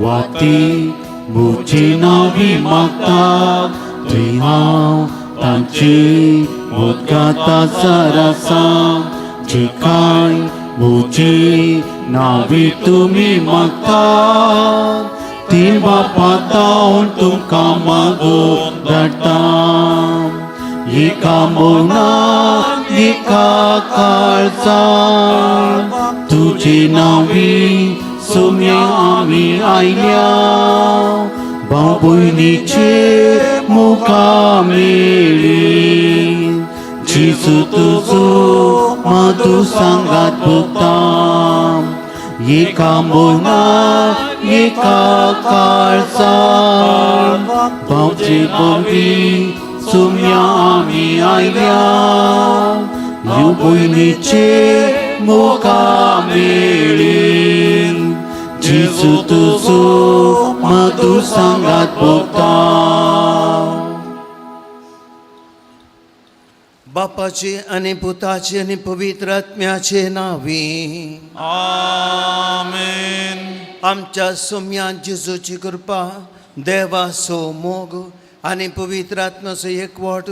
वाती म्हजी नावी मागता थंय हांव तांची उदकांत आसा जी कांय म्हजी नावी तुमी मागता ती बापा तावन तुमकां मागून धाडटा. एका मनान एका काळजान तुजे नावी सुम्या आमी आयल्या भाव भयणीचे मुखा मेळी. जेजू तुजो माधू सांगात भोगता एका मनान एका काळजान भावचे नावी सुम्या आमी आयल्या यो भयणीचे मुखा मेळी. जेजू तुजो माधू सांगात भोगता. बापाचे आनी पुताचे आनी पवित्र आत्म्याचे नावी. आमेन. आमच्या सुम्यान जेजूची कृपा, देवाचो मोग आनी पवित्र आत्म्याचो एकवट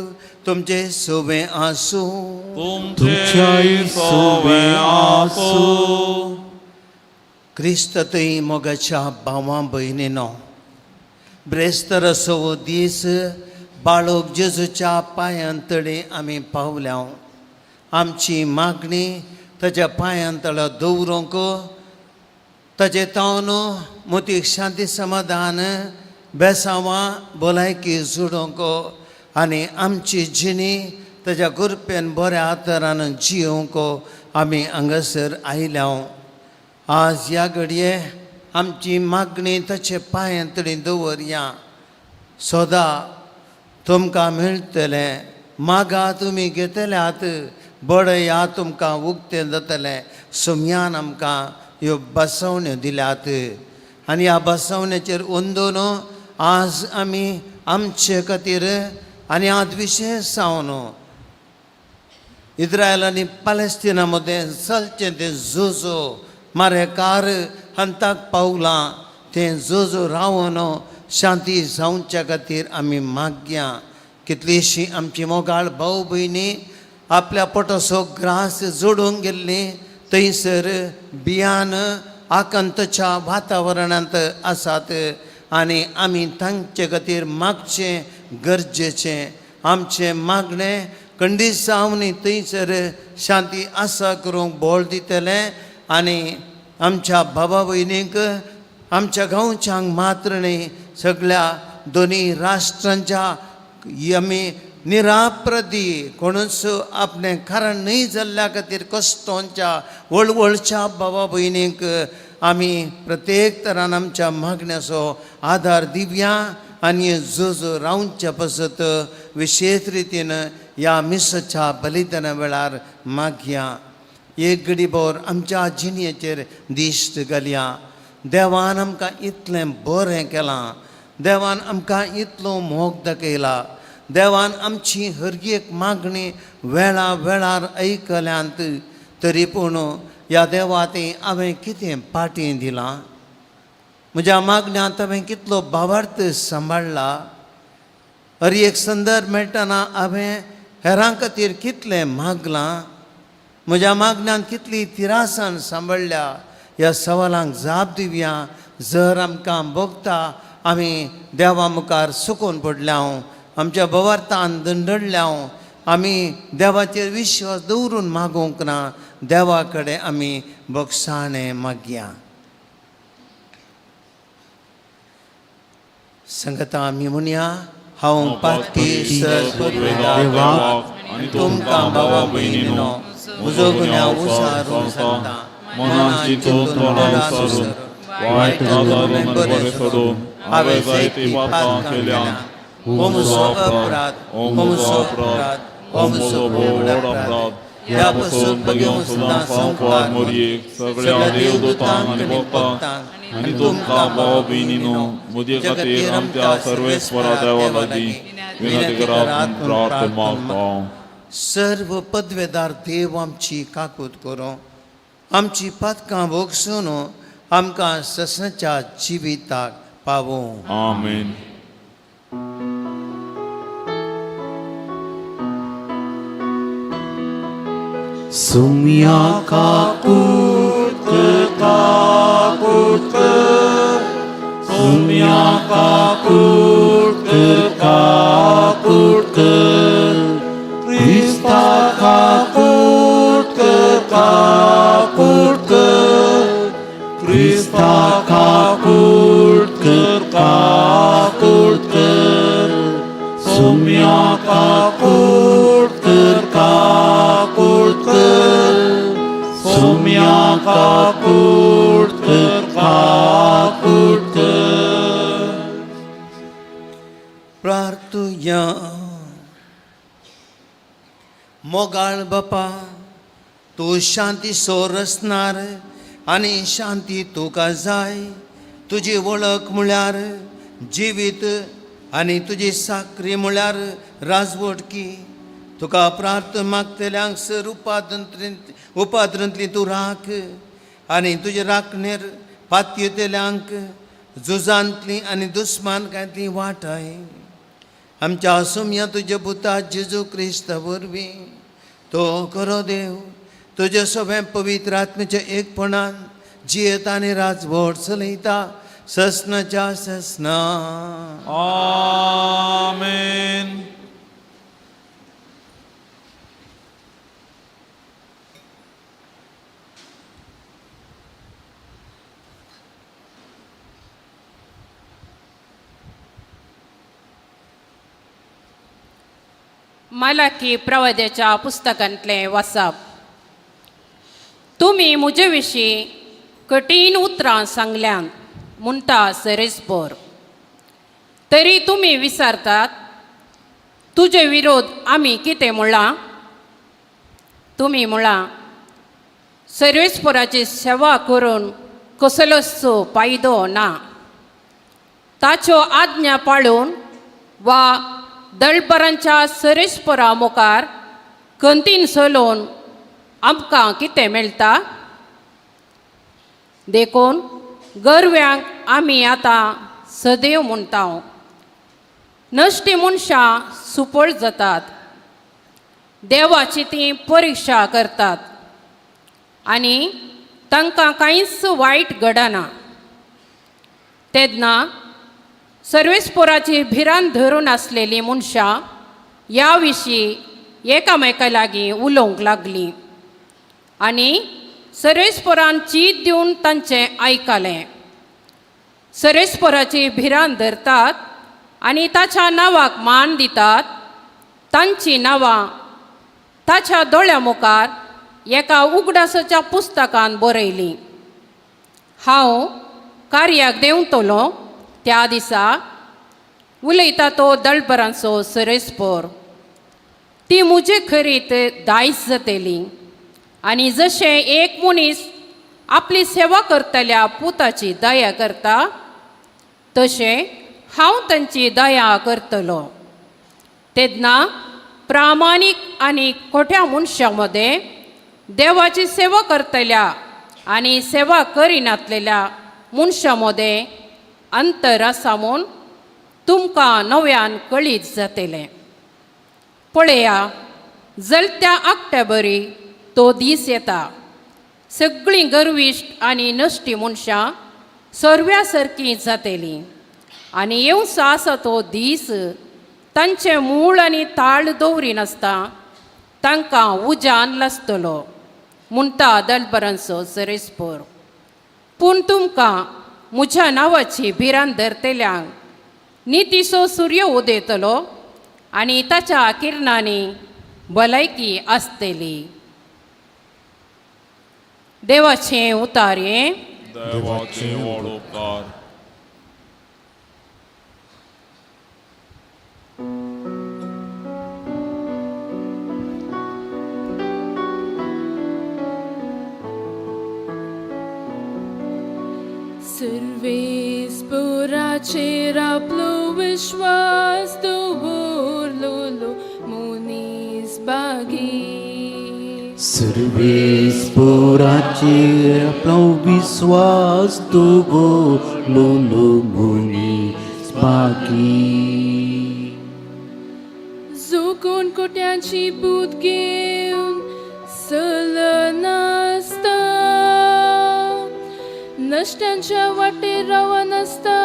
तुमचे सोबें आसूं. तुमचेय सोवे आसूं. क्रिस्त थंय मोगाच्या भावां भयणीनो, ब्रेस्तर हो दीस बाळोक जेजूच्या पांयां तळी आमी पावल्या. आमची मागणी ताच्या पांयां तळा दवरूंक, ताचे तावन मोतीक शांती, समाधान, बेसांवां, भलायकी जोडूंक आनी आमची जिणी ताच्या कृपेन बऱ्या आदारान जियोवंक आमी हांगासर आयल्या. आज ह्या घडये आमची मागणी ताचे पांयां तडी दवरया. सोदा, तुमकां मेळटलें; मागा, तुमी घेतल्यात; बडया, तुमकां उक्तें जातलें. सुम्यान आमकां ह्यो बसवण्यो दिल्यात आनी ह्या बसवण्याचेर अंदून आज आमी आमचे खातीर आनी आज विशेश जावन इस्रायल आनी पॅलेस्टिना मदें चलचें तें झुजो मारेकार हंताक पावलां, तें झुजो रावन शांती जावच्या खातीर आमी मागया. कितलीशीं आमची मोगाळ भाव भयणी आपल्या पोटाचो ग्रास जोडूंक गेल्ली थंयसर बियान आकांतच्या वातावरणांत आसात आनी आमी तांचे खातीर मागचें गरजेचें. आमचें मागणें कंडिसांवनी थंयसर शांती आसा करूंक बोळ दितलें आनी आमच्या बाबा भयणींक, आमच्या गांवच्यांक मात्र न्ही, सगळ्या दोनी राष्ट्रांच्या आमी निराप्रदी कोणूच आपणें कारण न्हय जाल्ल्या खातीर कश्टोंच्या वळवळच्या बाबा भयणींक आमी प्रत्येक तरान आमच्या मागण्याचो आदार दिवया आनी झुज रावच्या पासत विशेश रितीन ह्या मिसाच्या बलिदाना वेळार मागया. एक घडी भर आमच्या जिणेचेर दिश्ट घालया. देवान आमकां इतलें बरें केलां, देवान आमकां इतलो मोग दाखयला, देवान आमची हर एक मागणी वेळा वेळार आयकल्यांत. तरी पूण ह्या देवा ती हांवें कितें पाटी दिलां? म्हज्या मागण्यांत हांवें कितलो भावार्थ सांबाळ्ळा? हर एक संदर्भ मेळटना हांवें हेरां खातीर कितलें मागलां? म्हज्या मागण्यांत कितली तिरासान सांबाळ्ळ्या? ह्या सवालांक जाप दिवया. जर आमकां भोगता आमी देवा मुखार सुकून पडल्या, आमच्या भवार्थान दंडडल्या, आमी देवाचेर विश्वास दवरून मागूंक ना, देवा कडेन आमी बोगसाणें मागया. संगता आमी म्हणया, हांव पातकी देवाक आनी तुमकां भावा भयणीनो म्हजो गुन्यांव उसारून सांगता. मनान चिंतून, तोंडान उसारून, वायट आदारून आनी बरें सोडून हांवें जायतीं पातकां केल्यात. हो म्हजो अपराध, हो म्हजो अपराध, हो म्हजो व्हड अपराध. ह्या पसून भगेवन सदां संवसार मोरयेक सगळ्या देवदूतांक आनी भक्तांक आनी तुमकां भाव भयणीनो म्हजे खातीर आमच्या सर्वेस्वरा देवा लागीं विनंती करात म्हूण प्रार्थना मागता. सर्व पदवेदार देव आमची काकूत करूं, आमची पातकां भोगसून. आमकां ससनाच्या जिविताक पावूं. आमेन. सुम्या काकूत काकूत, सुम्या काकूत काकूत, क्रिस्ता काकूत काकूत, क्रिस्ता काकूत काकूत, सुम्या काकूत काकूत, सुम्या काकूत काकूत. प्रार्थुया. मोगाळ बापा, तूं शांती सोरसणार आनी शांती तुका जाय. तुजी वळख म्हळ्यार जिवीत आनी तुजी साकरी म्हळ्यार राजवटकी. तुका प्रार्थ मागतल्यांक सर उपाद्रंतली तूं राख आनी तुजे राखणेर पातयेतल्यांक झुजांतली आनी दुस्मानकांतली वाटाय. आमच्या सोमया तुज्या पुता जेजू क्रिस्त वरवीं, तो खरो देव, तुज्या सगळ्या पवित्र आत्म्याच्या एकपणान जियेता आनी राजवट चलयता ससनाच्या ससना. आमेन. मलाकी प्रवाद्याच्या पुस्तकांतलें वाचप. तुमी म्हजे विशीं कठीण उतरां सांगल्यांत म्हणटा सरेस्पोर, तरी तुमी विचारतात, तुजे विरोध आमी कितें म्हणलां? तुमी म्हणलां, सर्वेस्पोराची सेवा करून कसलोच फायदो ना. ताच्यो आज्ञा पाळून वा दळपरांच्या सरेस्परा मुखार कंतीन चलोवन आमकां कितें मेळटा? देखून गरव्यांक आमी आतां सदैव म्हणटा, नश्टी मनशां सुपळ जातात, देवाची ती परिक्षा करतात आनी तांकां कांयच वायट घडना. तेन्ना सर्वेस्पोराची भिरांत धरून आसलेलीं मनशां ह्या विशीं एकामेका लागीं उलोवंक लागलीं आनी सर्वेस्पोरान चीत दिवन तांचें आयकलें. सर्वेस्पोराची भिरांत धरतात आनी ताच्या नांवाक मान दितात, तांचीं नांवां ताच्या दोळ्या मुखार एका उगडासाच्या पुस्तकान बरयलीं. हांव कार्याक देंवतलो त्या दिसा, उलयता तो दळबरांचो सरेस्पोर, ती म्हजे खरीत दायज जातली आनी जशें एक मनीस आपली सेवा करतल्या पुताची दया करता तशें हांव तांची दया करतलो. तेन्ना प्रामाणीक आनी खोट्या मनशां मदें, देवाची सेवा करतल्या आनी सेवा करिनातलेल्या मनशां मदें अंतर आसा म्हूण तुमकां नव्यान कळीत जातलें. पळया, जलत्या आकट्या बरी तो दीस येता. सगळीं गर्विश्ट आनी नश्टी मनशां सर्व्या सारकीं जातलीं आनी येवचो आसा तो दीस तांचें मूळ आनी ताळ दवरिनासता तांकां उज्यान लासतलो म्हणटा दलबरांचो सरेस्पोर. पूण तुमकां म्हज्या नांवाची भिरांत धरतल्यांक नितीचो सूर्य उदेतलो आनी ताच्या किरणांनी भलायकी आसतली. देवाचें उतार हें. देवाचे व्हड उपकार. सर्वेस्पोराचेर आपलो विश्वास दवरलोलो मनीस भागी. सर्वेस्पोराचेर आपलो विस्वास दवरलोलो मनीस बागी. जो कोण कोट्यांची बूत घेवन चलनासता, नश्ट्यांच्या वाटेर रावनासता,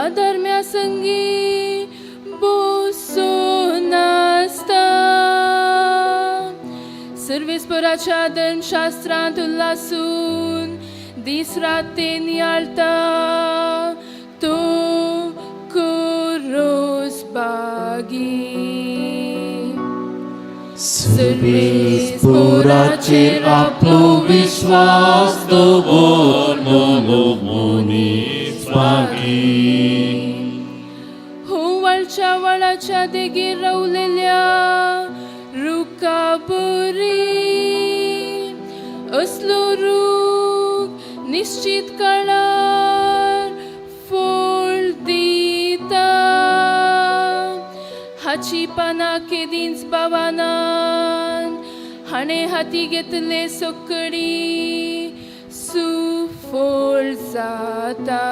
अधर्म्या संगी बसून आसता, सर्वेस्पराच्या धर्मशास्त्रांत उल्लासून दीस रात ते नियाळता, तो कुरोस बागी. सर्वेस्पोराचेर आपलो विश्वास दवरलोलो मनीस बागी. होवळच्या वळाच्या देगेर रावलेल्या रुखाबरी, असलो रूख निश्चित काळार फळ दिता, हाची पानां केदींच बावानान, हाणें हाती घेतले सकडी सुफळ जाता.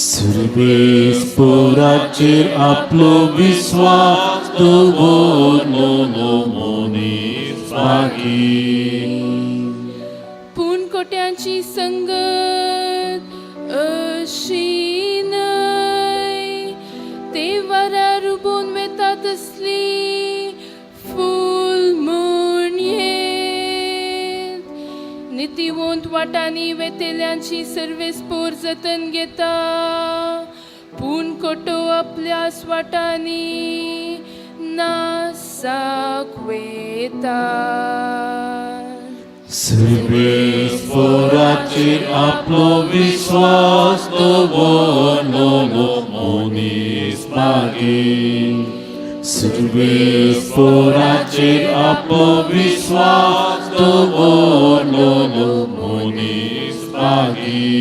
सर्वेस्पोराचेर आपलो विश्वास दवरलोलो मनीस बागी. पूण कोट्यांची संगत अशी न्हय, ते वाऱ्यार उबोवन वेता तसली फूल म्हूण येत. नितीवंत वाटांनी वेतेल्यांची सर्वेस्पोर जतन घेता, पूण कोटो आपल्या वाटांनी नासाक वेता. सर्वेस्पोराचेर आपलो विश्वास दवरलोलो मनीस बागी. सर्वेस्पोराचेर आपलो विश्वास दवरलोलो मनीस बागी.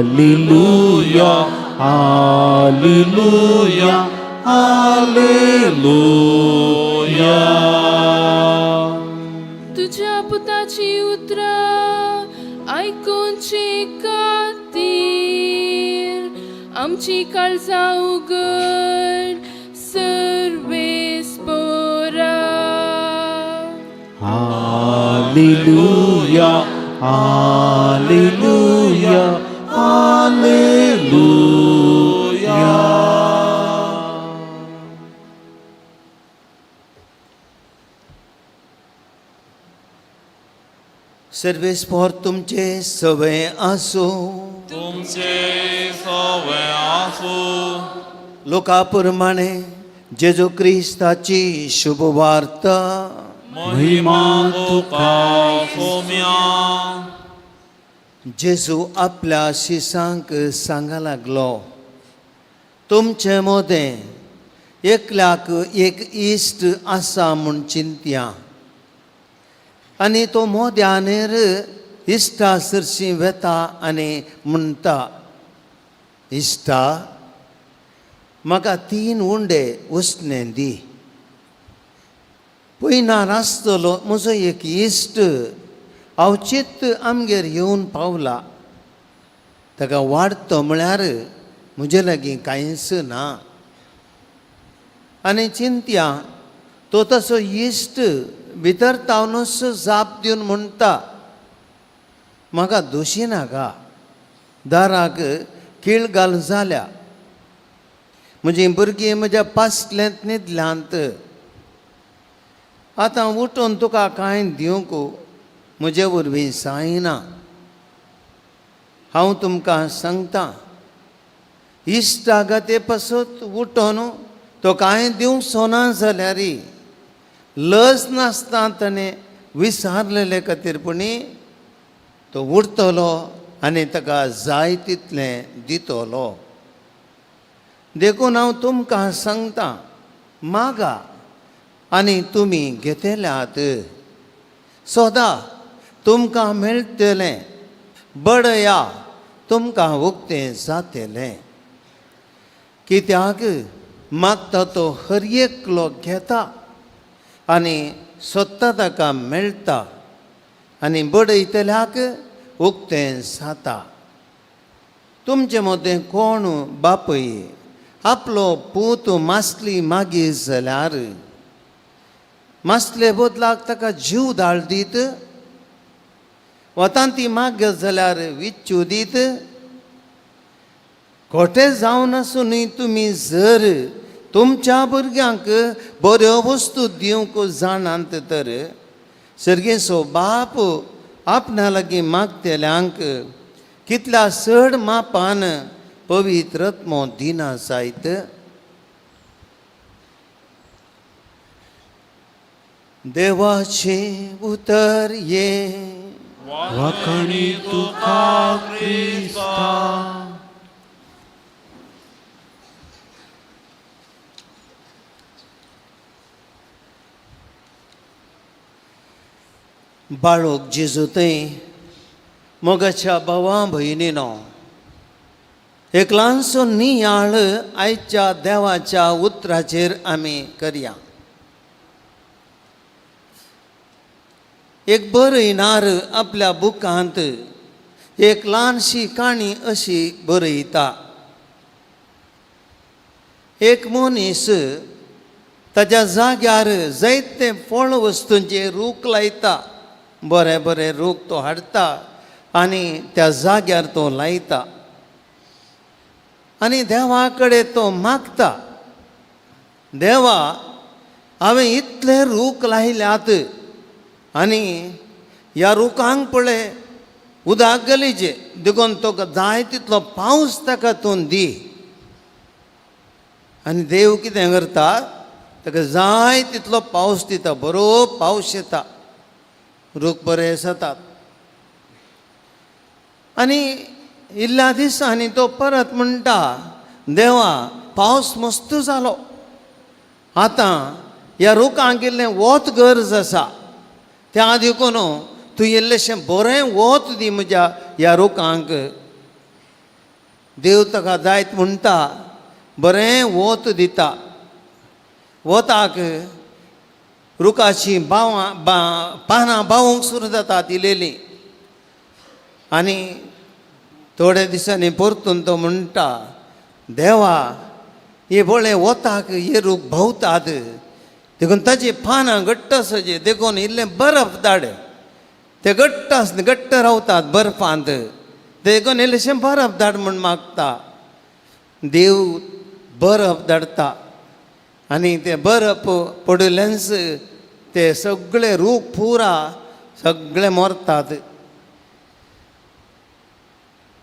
Hallelujah, Hallelujah, Hallelujah. तुझ्या पुताची उतरां आयकुचे खातीर आमची काळजां उगड सर्वेस्पोरा. Hallelujah, Hallelujah, Hallelujah. सर्वेस्पोर तुमचे सवय आसूं. तुमचे सवे आसूं. लोका प्रमाणे जेजू क्रिस्ताची शुभवार्ता. महिमा तुका सोम्या. जेजू आपल्या शिसांक सांगा लागलो, तुमचे मोदें एकल्याक एक इश्ट आसा म्हूण चिंतया आनी तो मोद्यानेर इश्टा सरशीं वेता आनी म्हणटा, इश्टा, म्हाका तीन उंडे उसणें दी, पयनार आसतलो म्हजो एक इश्ट अवचीत आमगेर येवन पावला, ताका वाडतो म्हळ्यार म्हजे लागीं कांयच ना. आनी चिंतया तो तसो इश्ट भितर तावनूच जाप दिवन म्हणटा, म्हाका दोशी नाका, दाराक किळ घाल जाल्या, म्हजीं भुरगीं म्हज्या पासलेंत न्हिदल्यांत, आतां उठून तुका कांय दिवंक म्हजे वरवीं जायना. हांव तुमकां सांगता, इश्टागते पासत उठोन तो कांय दिवंक सोना जाल्यार लज नासतना ताणें विसारलेले खातीर पुणी तो उरतलो आनी ताका जाय तितलें दितलो. देखून हांव तुमकां सांगता, मागा आनी तुमी घेतल्यात, सोदा तुमकां मेळटलें, बडया तुमकां उक्तें जातलें। कित्याक मागता तो हर एकलो घेता आनी सोदता ताका मेळटा आनी बडयतल्याक उक्तें जाता। तुमचे मदें कोण बापूय आपलो पूत मासली मागीर जाल्यार मासले बदलाक ताका जीव दाळ दीत, वतान ती मागत जाल्यार विच्चू दीत? खोटे जावन आसुनूय तुमी जर तुमच्या भुरग्यांक बऱ्यो वस्तू दिवंक जाणात तर सर्गेचो बाप आपणा लागीं मागतल्यांक कितल्या चड मापान पवित्र आत्मो दिना जायत। देवाचें उतर ये। वाखणी तुका क्रिस्ता। बाळोक जेजू थंय मोगाच्या भावा भयणीनो, एक ल्हानसो नियाळ आयच्या देवाच्या उतराचेर आमी करया। एक बरयणार आपल्या बुकांत एक ल्हानशी काणी अशी बरयता। एक मनीस ताज्या जाग्यार जायते फळ वस्तूंचे रूख लायता, बरे बरे रूख तो हाडटा आनी त्या जाग्यार तो लायता आनी देवा कडेन तो मागता, देवा हांवें इतले रूख लायल्यात आनी ह्या रुखांक पळय उदक गलीचें देखून तुका जाय तितलो पावस ताका तूं दी। आनी देव कितें करता, ताका जाय तितलो पावस दिता, बरो पावस येता, रूख बरे जातात। आनी इल्ल्या दिसांनी तो परत म्हणटा, देवा पावस मस्त जालो, आतां ह्या रुखांक इल्लें वत गरज आसा, त्या देखून तूं इल्लेशें बरें वत दी म्हज्या ह्या रुखांक। देव ताका जायत म्हणटा, बरें वत दिता। वताक रुखाची बावां पानां बावूंक सुरू जातात इलेलीं। आनी थोड्या दिसांनी परतून तो म्हणटा, देवा हे पळय वताक हे रूख भोंवतात देखून ताची पानां घट्ट आसाची, देखून इल्लें बर्फ धाड, ते घट्ट आस घट्ट रावतात बर्फांत, देखून इल्लेशें बर्फ धाड म्हूण मागता। देव बर्फ धाडटा आनी ते बर्फ पडिल्लेंच ते सगळे रूख पुरा सगळे मरतात।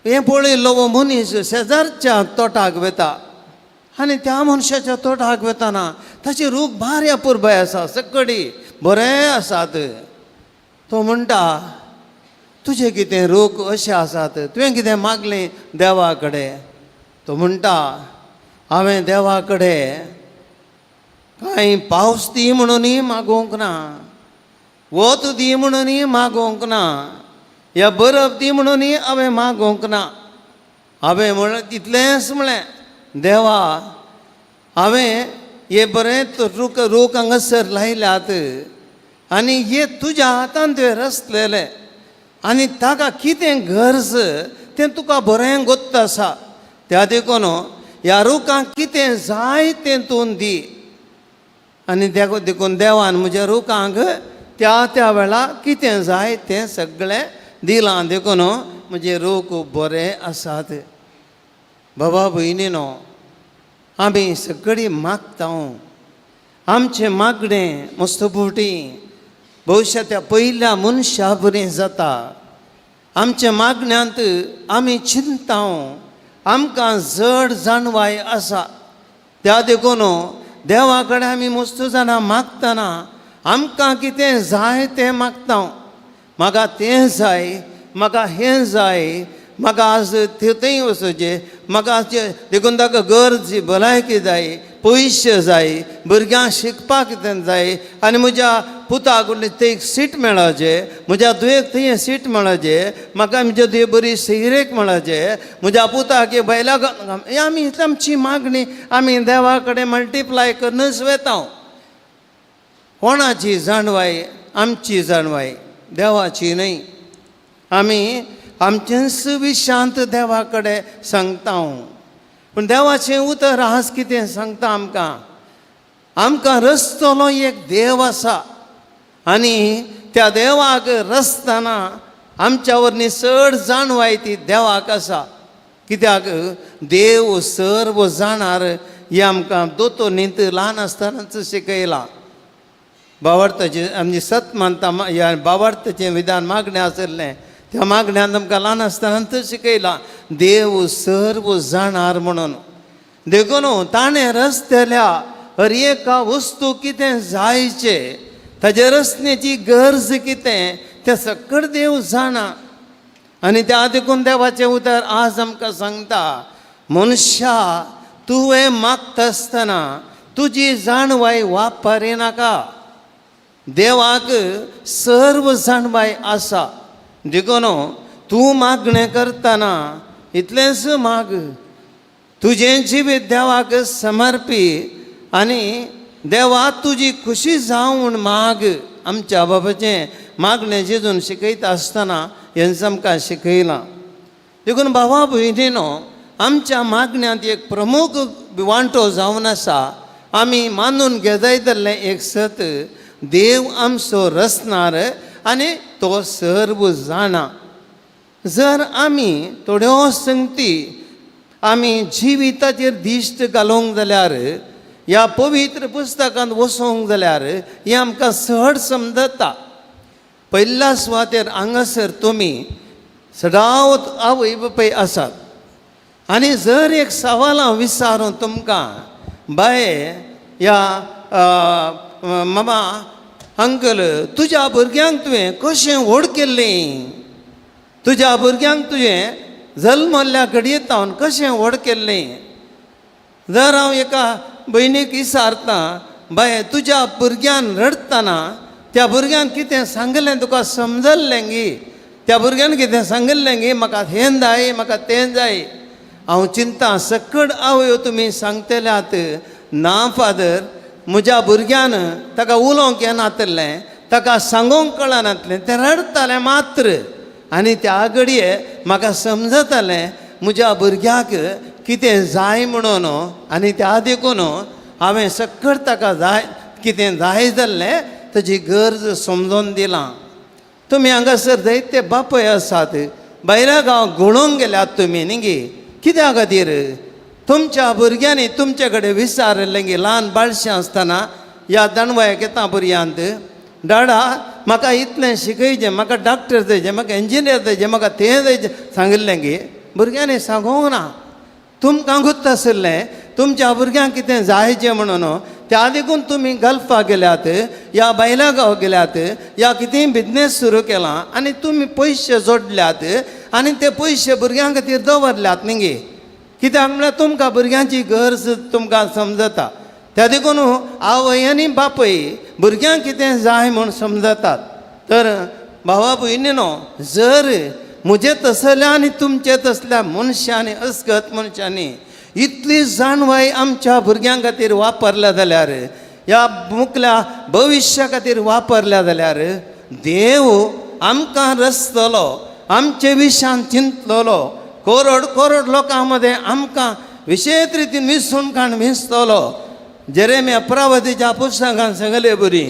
हें पळयल्लो हो मनीस शेजारच्या तोटाक वता आनी त्या मनशाच्या तोटाक वतना ताचे रूख भारी अपुरबाय आसा, सकडी बरे आसात। तो म्हणटा, तुजे कितें रूख अशे आसात, तुवें कितें मागलें देवा कडेन? तो म्हणटा, हांवें देवा कडेन कांय पावस दी म्हणूनय मागूंक ना, वत दी म्हणूनय मागूंक ना, या बर्फ दी म्हणूनय हांवें मागूंक ना, हांवें म्हणलें तितलेंच म्हणलें, देवा हांवें हे बरें रूख रूख हांगासर लायल्यात आनी हे तुज्या हातान तुवें रचलेलें आनी ताका कितें गरज तें तुका बरें गोत्त आसा, त्या देखून ह्या रुखांक कितें जाय तें तूं दी। आनी देखून देवान म्हज्या रुखांक त्या त्या वेळा कितें जाय तें सगळें दिलां, देखून म्हजे रूख बरे आसात। बाबा भयणीनो, आमी सगळीं मागता, आमचें मागणें मस्त फावटी भविश्या त्या पयल्या मनशा बरें जाता। आमच्या मागण्यांत आमी चिंता, आमकां जड जाणवाय आसा, त्या देखून देवा कडेन आमी मस्त जाणां मागतना आमकां कितें जाय तें मागता, म्हाका तें जाय, म्हाका हें जाय, म्हाका आज थंय वचोचें, म्हाका आज देखून ताका गरज भलायकी जाय, पयशे जाय, भुरग्यांक शिकपाक तें जाय आनी म्हज्या पुताक थंय सीट मेळोचें, म्हज्या धुयेक थंय सीट मेळोचें, म्हाका म्हज्या धुये बरी सिगरेट मेळोचें, म्हज्या पुताक बैला. आमी आमची मागणी आमी देवा कडेन मल्टिप्लाय करूनच वेता. कोणाची जाणवाय? आमची जाणवाय, देवाची न्हय. आमी आमचेंच विशांत देवा कडेन सांगता, पूण देवाचें उतर आज कितें सांगता आमकां? आमकां रस्तलो एक देव आसा आनी त्या देवाक रसतना आमच्या वरवीं चड जाणवाय ती देवाक आसा, कित्याक देव सर्व जाणार हें आमकां दोतोर ल्हान आसतनाच शिकयलां. भावार्थाचें आमची सत मानता ह्या भावार्थाचें विधान मागणें आशिल्लें, त्या मागण्यान आमकां ल्हान आसतनाच शिकयलां देव सर्व जाणार म्हणून. देखून ताणें रस्त्याल्या हर एका वस्तू कितें जायचें, ताजे रचनेची गरज कितें तें सकळ देव जाणा. आनी त्या देखून देवाचें उतर आज आमकां सांगता, मनशा तुवें मागता आसतना तुजी जाणवाय वापरिनाका. देवाक सर्व जाणवाय आसा, देखून तूं मागणें करतना इतलेंच माग, तुजें जिवीत देवाक समर्पी आनी देवा तुजी खुशी जावं म्हूण माग. आमच्या बाबाचें मागणें जेजून शिकयता आसतना हेंच आमकां शिकयलां. देखून भावा भयणीनो, आमच्या मागण्यांत एक प्रमुख वांटो जावन आसा आमी मानून घेताय जाल्लें एक सत, देव आमचो रचणार आनी तो सर्व जाणा. जर आमी थोड्यो संगती आमी जिविताचेर दिश्ट घालूंक जाल्यार, ह्या पवित्र पुस्तकांत वचोंक जाल्यार हें आमकां चड समजता. पयल्या सुवातेर हांगासर तुमी सदांच आवय बापूय आसात आनी जर एक सवाल हांव विचारूं तुमकां, बाये या मामा अंकल, तुज्या भुरग्यांक तुवें कशें व्हड केल्लें? तुज्या भुरग्यांक तुवें जल्मल्ल्या घडये तावन कशें व्हड केल्लें? जर हांव एका भयणीक विचारतां, बाये तुज्या भुरग्यान रडटना त्या भुरग्यान कितें सांगलें तुका समजल्लें गी? त्या भुरग्यान कितें सांगिल्लें गी, म्हाका हें जाय, म्हाका तें जाय? हांव चिंता सकड आवयो तुमी सांगतल्यात, ना फादर, म्हज्या भुरग्यान ताका उलोवंक येनातलें, ताका सांगूंक कळनातलें, तें रडटालें मात्र आनी त्या घडये म्हाका समजतालें म्हज्या भुरग्याक कितें जाय म्हणून आनी त्या देखून हांवें सकट ताका जाय कितें जाय जाल्लें ताजी गरज समजोन दिलां. तुमी हांगासर जायते बापूय आसात, भायल्या गांव घोळूंक गेल्यात तुमी न्ही गी? कित्या खातीर? तुमच्या भुरग्यांनी तुमचे कडेन विचारिल्लें गी ल्हान बाळशें आसतना ह्या दाणवयाक येता पर्यंत, डाडा म्हाका इतलें शिकयचें, म्हाका डॉक्टर जायचें, म्हाका इंजिनियर जायचें, म्हाका तें जायचें, सांगिल्लें गी? भुरग्यांनी सांगूंक ना. तुमकां गुत्त आशिल्लें तुमच्या भुरग्यांक कितें जायचें म्हणून, त्या देखून तुमी गल्फाक गेल्यात या बायला गांव गेल्यात या कितेंय बिजनेस सुरू केला आनी तुमी पयशे जोडल्यात आनी ते पयशे भुरग्यां खातीर दवरल्यात न्ही गे? कित्याक म्हळ्यार तुमकां भुरग्यांची गरज तुमकां समजता. त्या देखून आवय आनी बापूय भुरग्यांक कितें जाय म्हूण समजतात. तर भावा भयणीनो, जर म्हजे तसल्या आनी तुमचे तसल्या मनशांनी, अस्कत मनशांनी इतली जाणवाय आमच्या भुरग्यां खातीर वापरल्या जाल्यार, ह्या मुखल्या भविश्या खातीर वापरल्या जाल्यार, देव आमकां रचतलो, आमचे विशयान चिंततलो, करोड करोड लोकां मदें आमकां विशेश रितीन विसून काण विंचतलो. जेरेमिया प्रवादीच्या पुस्तकान सांगले बरी,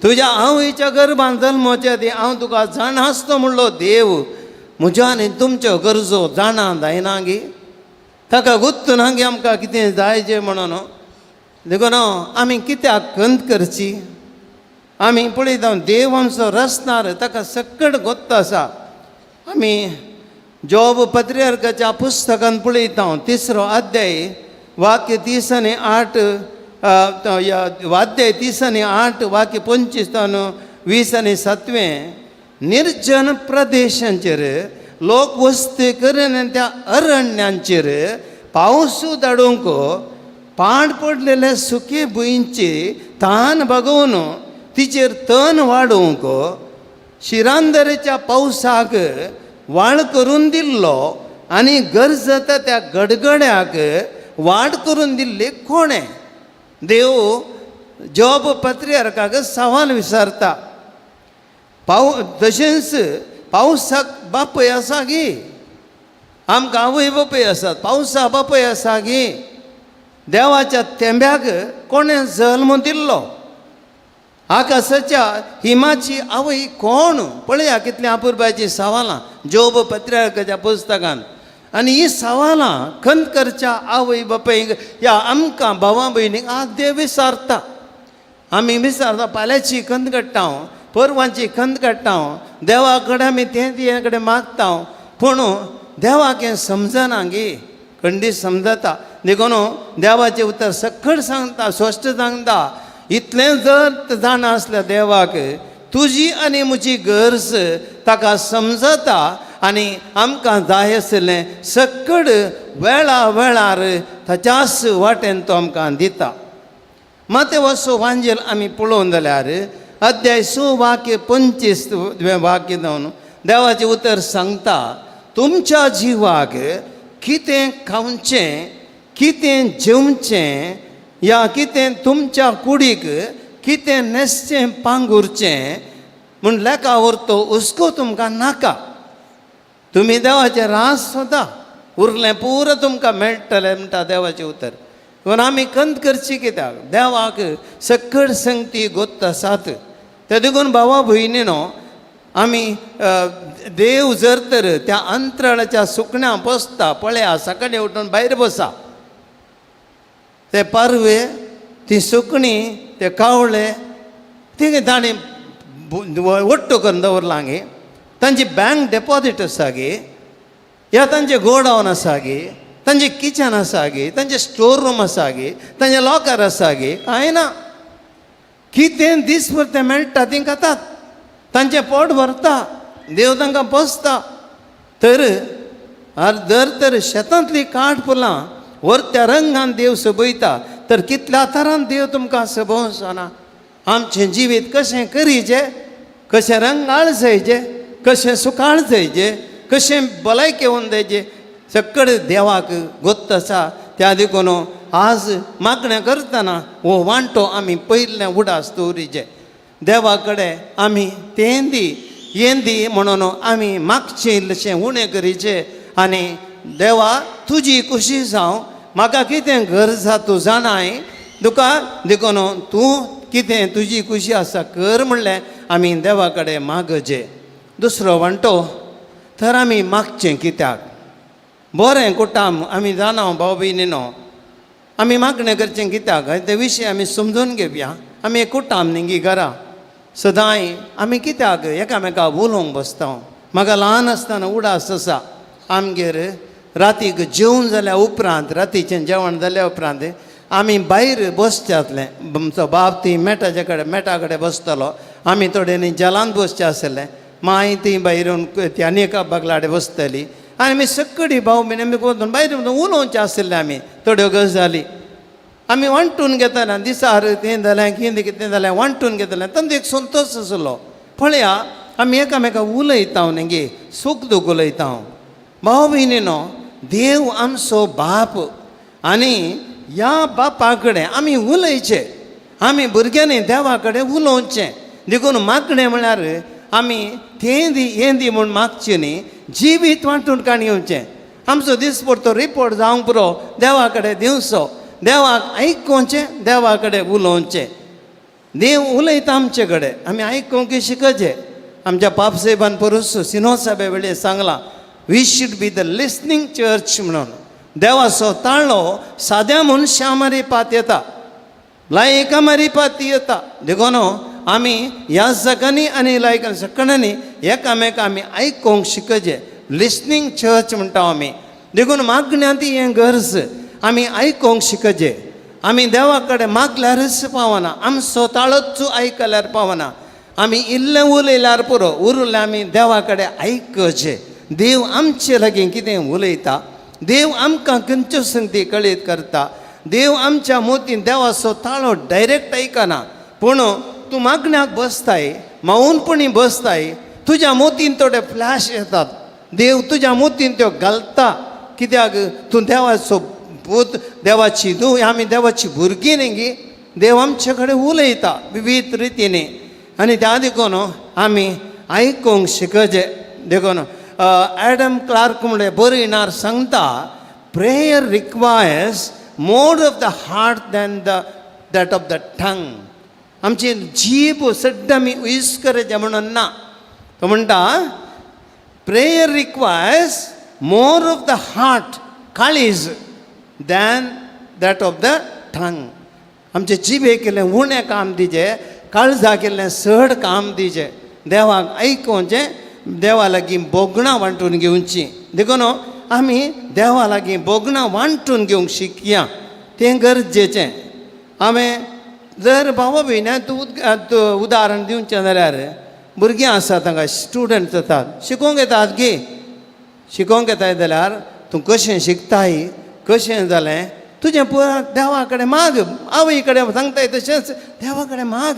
तुज्या आवयच्या गर्भान जल्मोच्या आदी हांव तुका जाणा आसतो म्हणलो देव. म्हज्या आनी तुमच्यो गरजो जाणा जायना गी? ताका गुत्त ना गी आमकां कितें जायचें म्हणून? देखून आमी कित्याक खंत करची? आमी पळयता देव आमचो रचणार, ताका सकट गोत्त आसा. आमी जोब पत्रियार्काच्या पुस्तकान पळयता, तिसरो अध्याय वाक्य 30 आनी 8, अध्याय 30 आनी 8 वाक्य 25 20 आनी 7वें, निर्जन प्रदेशांचेर लोक वस्ती करून त्या अरण्यांचेर पावस धाडूंक पाड पडलेले सुके भुंयची तान भागोवन तिचेर तण वाडोवंक शिरांदरेच्या पावसाक वाळ करून दिल्लो आनी गरजता त्या गडगड्याक वाड करून दिल्ली कोणें? देव जोब पत्रियार्काक सवाल विचारता. तशेंच पावसाक बापूय आसा गी? आमकां आवय बापूय आसात, पावसा बापूय आसा गी? देवाच्या तेंब्याक कोणें जल्म दिल्लो? आकाशाच्या हिमाची आवय कोण? पळया कितलीं अपुरबायचीं सवालां जोब पत्रियार्काच्या पुस्तकान. आनी ही सवालां खंत करच्या आवय बापायक ह्या आमकां भावा भयणीक आज देव विचारता. आमी विचारता, फाल्यांची खंत काडटा हांव, परवांची खंत काडटा हांव, देवा कडेन आमी तें ते कडेन मागता हांव, पूण देवाक हें समजना गी? खंडीत समजता. देखून देवाचें उतर सकट सांगता, स्पश्ट सांगता. इतलें जर जाणा आसल्या देवाक तुजी आनी म्हजी गरज ताका समजता आनी आमकां जाय आशिल्लें सकट वेळा वेळार ताच्याच वाटेन तो आमकां दिता. मातेवसो वांजेल आमी पळोवन जाल्यार अध्याय 6 वाक्य 25 वाक्य जावन देवाचें उतर सांगता, तुमच्या जिवाक कितें खावचें, कितें जेवचें, या कितें तुमच्या कुडीक कितें न्हेसचें पांगुरचें म्हूण लेखा व्हरतो हुस्को तुमकां नाका. तुमी देवाचें रास सोदा, उरलें पुरो तुमकां मेळटलें म्हणटा देवाचें उतर. पूण आमी खंत करची कित्याक? देवाक सकट संगती गोत्त आसात. ते देखून भावा भयणीनो आमी देव जर तर त्या अंतराळाच्या सुकण्या बसता, पळया सकाळीं उठून भायर बसा, ते पारवे, ती सुकणीं, ते कावळे, ती ताणें वट्टो करून दवरलां गे. तांची बँक डेपोजीट आसा गे, या तांचे गोडावन आसा गे, तांचे किचन आसा गे, तांचे स्टोर रूम आसा गे, तांचे लॉकर आसा गे? कांय ना. कितें दीसभर तें मेळटा तीं खातात, तांचें पोट भरता, देव तांकां पोसता. तर जर तर शेतांतली काठ फुलां वरत्या रंगान देव सोबयता, तर कितल्या तरान देव तुमकां सोबोवचो ना? आमचें जिवीत कशें करीचें, कशें रंगाळ जायचें, कशें सुकाळ जायचें, कशें भलायकी येवन जायचें, सगळें देवाक गोत्त आसा. त्या देखून आज मागणें करतना हो वांटो आमी पयलें उडास दवरिचें. देवा कडेन आमी तें दी हें दी म्हणून आमी मागचें इल्लेशें उणें करीचें आनी देवा तुजी खुशी जावं, म्हाका कितें गरज आसा तूं जाणाय तुका, देखून तूं कितें तुजी खुशी आसा कर म्हणलें आमी देवा कडेन मागचें. दुसरो वांटो तर आमी मागचें कित्याक? बरें कुटाम आमी जाणा भाव भयणीनो, आमी मागणें करचें कित्याक ते विशय आमी समजून घेवया. आमी एक कुटाम न्ही घरा सदांय आमी कित्याक एकामेका उलोवंक बसता. म्हाका ल्हान आसतना उडास आसा, आमगेर रातीक जेवण जाल्या उपरांत, रातीचें जेवण जाल्या उपरांत आमी भायर बसचें आसलें. आमचो बाप ती मेटाचे कडेन मेटा कडेन बसतलो, आमी थोड्यांनी जलांत बसचें आसलें. मागीर ती भायर येवन ती आनी एका बगलाडे बसतली आनी आमी सगळीं भाव भयणी आमी वचून भायर उलोवचें आशिल्लें. आमी थोड्यो गजाली आमी वांटून घेताले, दिसार तें जालें कितें कितें जालें वांटून घेतालें. तांचो एक संतोश आसलो. पळया आमी एकामेका उलयता न्ही गे, सूख दूख उलयता. भाव भयणीनो देव आमचो बाप आनी ह्या बापा कडेन आमी उलयचें, आमी भुरग्यांनी देवा कडेन उलोवचें. देखून मागणें म्हळ्यार आमी तें दी हें दी म्हूण मागचें न्ही, जिवीत वांटून काणी येवचें. आमचो दिसपडतो रिपोर्ट जावंक पुरो देवा कडेन दिवचो, देवाक आयकोवचें, देवा कडेन उलोवचें. देव उलयता आमचे कडेन, आमी आयकोंक शिकचें. आमच्या पाप साहेबान परस सिनो साहेबा वेळेर सांगलां, we should be the listening church म्हणून. देवाचो ताळो साद्या मनशां मारी पात येता, लायका मारी पात येता. देखून आमी ह्या सकाळी आनी लायक सकाळी एकामेका आमी आयकोंक शिकचें. लिसनींग चर्च म्हणटा आमी. देखून मागण्यांत हें गरज आमी आयकोंक शिकचें. आमी देवा कडेन मागल्यारच पावना, आमचो ताळोच आयकल्यार पावना. आमी इल्लें उलयल्यार पुरो, उरलें आमी देवा कडेन आयकचें. देव आमचे लागीं कितें उलयता, देव आमकां खंयच्यो संगती कळीत करता. देव आमच्या मोतीन देवाचो ताळो डायरेक्ट आयकना, पूण तूं मागण्याक बसताय, मौनपणी बसताय, तुज्या मोतीन थोडे फ्लॅश येतात. देव तुज्या मोतीन त्यो घालता. कित्याक तूं देवाचो पूत, देवाची तूं, आमी देवाची भुरगीं न्ही गी. देव आमचे कडेन उलयता विवीध रितीनी आनी त्या देखून आमी आयकूंक शिकचे. देखून एडम क्लार्क म्हणले बरयणार सांगता, prayer requires more of the heart than the that of the tongue. आमची जीब सड्ड आमी यूज करचें म्हणून ना. तो म्हणटा, prayer requires more of the heart, काळीज, than that of the tongue. आमचे जिबे केल्लें उणें काम दिचें, काळजा केल्लें चड काम दिचें. देवाक आयकोवचें, देवा लागीं भोगणां वांटून घेवचीं. देखून आमी देवा लागीं भोगणां वांटून घेवंक शिकया, तें गरजेचें. हांवें जर भावा भयण्या तूं उदाहरण दिवचें जाल्यार, भुरगीं आसात तांकां, स्टुडंट जातात, शिकोवंक येतात गे. शिकोवंक येताय जाल्यार तूं कशें शिकताय, कशें जालें तुजें, पुरा देवा कडेन माग. आवय कडेन सांगताय तशेंच देवा कडेन माग.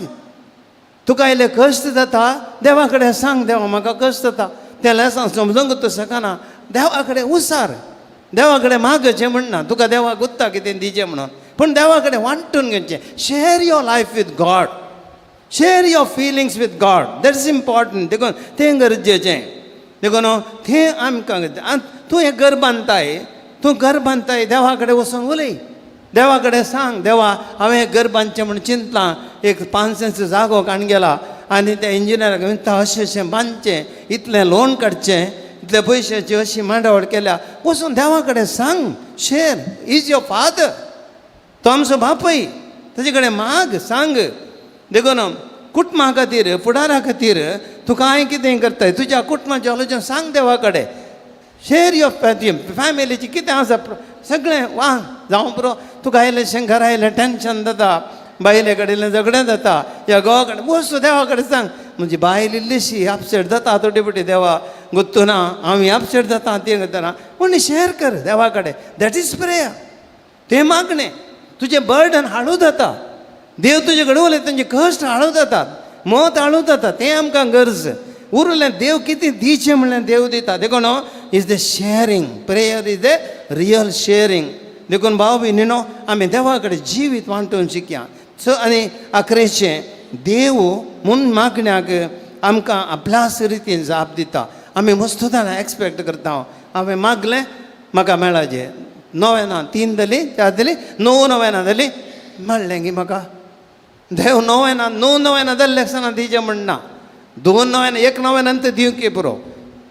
तुका इल्लें कश्ट जाता, देवा कडेन सांग, देवा म्हाका कश्ट जाता, तें लेसां समजूंक तूं शकना. देवा कडेन उसार, देवा कडेन मागचें म्हणना, तुका देवाक गुत्ता कितें दिचें म्हणून, पूण देवा कडेन वांटून घेवचें. Share your life with God, share your feelings with God, that is important. देखून तें गरजेचें. देखून तें आमकां, तूं हें घर बांदताय, तूं घर बांदताय, देवा कडेन वचून उलय, देवा कडेन सांग, देवा हांवें हें घर बांदचें म्हूण चिंतलां, एक 5 सेंट्स जागो काण गेला आनी त्या इंजिनियराक विंता अशें अशें बांदचें, इतलें लोन काडचें, इतले पयशाची अशी मांडावळ केल्या. वचून देवा कडेन सांग. Share is your father. तो आमचो बापूय, ताजे कडेन माग, सांग. देखून कुटुंबा खातीर, फुडारा खातीर तूं कांय कितें करताय, तुज्या कुटुंबाचें आलोचन सांग देवा कडेन. शेअर your फॅमिलीची कितें आसा सगळें. वा जावं पुरो, तुका आयलें घरा आयलें, टेंशन जाता, बायले कडेन झगडें जाता या घोवा कडेन, वच देवा कडेन सांग, म्हजी बायल इल्लीशी अपसेट जाता थोडी फावटी, देवा गोत्तू ना, हांव अपसेट जाता, तें करतना पूण शेअर कर देवा कडेन. That is prayer. तें मागणें तुजें बर्डन हाडू जाता. देव तुजे कडेन उलयता, तुजें कश्ट हाडू जातात, मत हाडू जाता. तें आमकां गरज उरलें. देव कितें दिचें म्हणल्यार देव दिता. देखून is the sharing, prayer is the real sharing. देखून भाव भयणीनो, आमी देवा कडेन जिवीत वांटून शिकया. सो आनी अकरेचें, देव म्हूण मागण्याक आमकां आपल्याच रितीन जाप दिता. आमी मस्त जाणां एक्सपेक्ट करता, हांवें मागलें म्हाका मेळाचें. नोवेना तीन जाली, चार जाली, णव नोवेना जाली, मेळ्ळें गी म्हाका. देव नोवेना, णव नोवेना जाल्ले आसतना दिचें म्हणना. दोन नोवेना, एक नोवेनान तर दिवंक पुरो,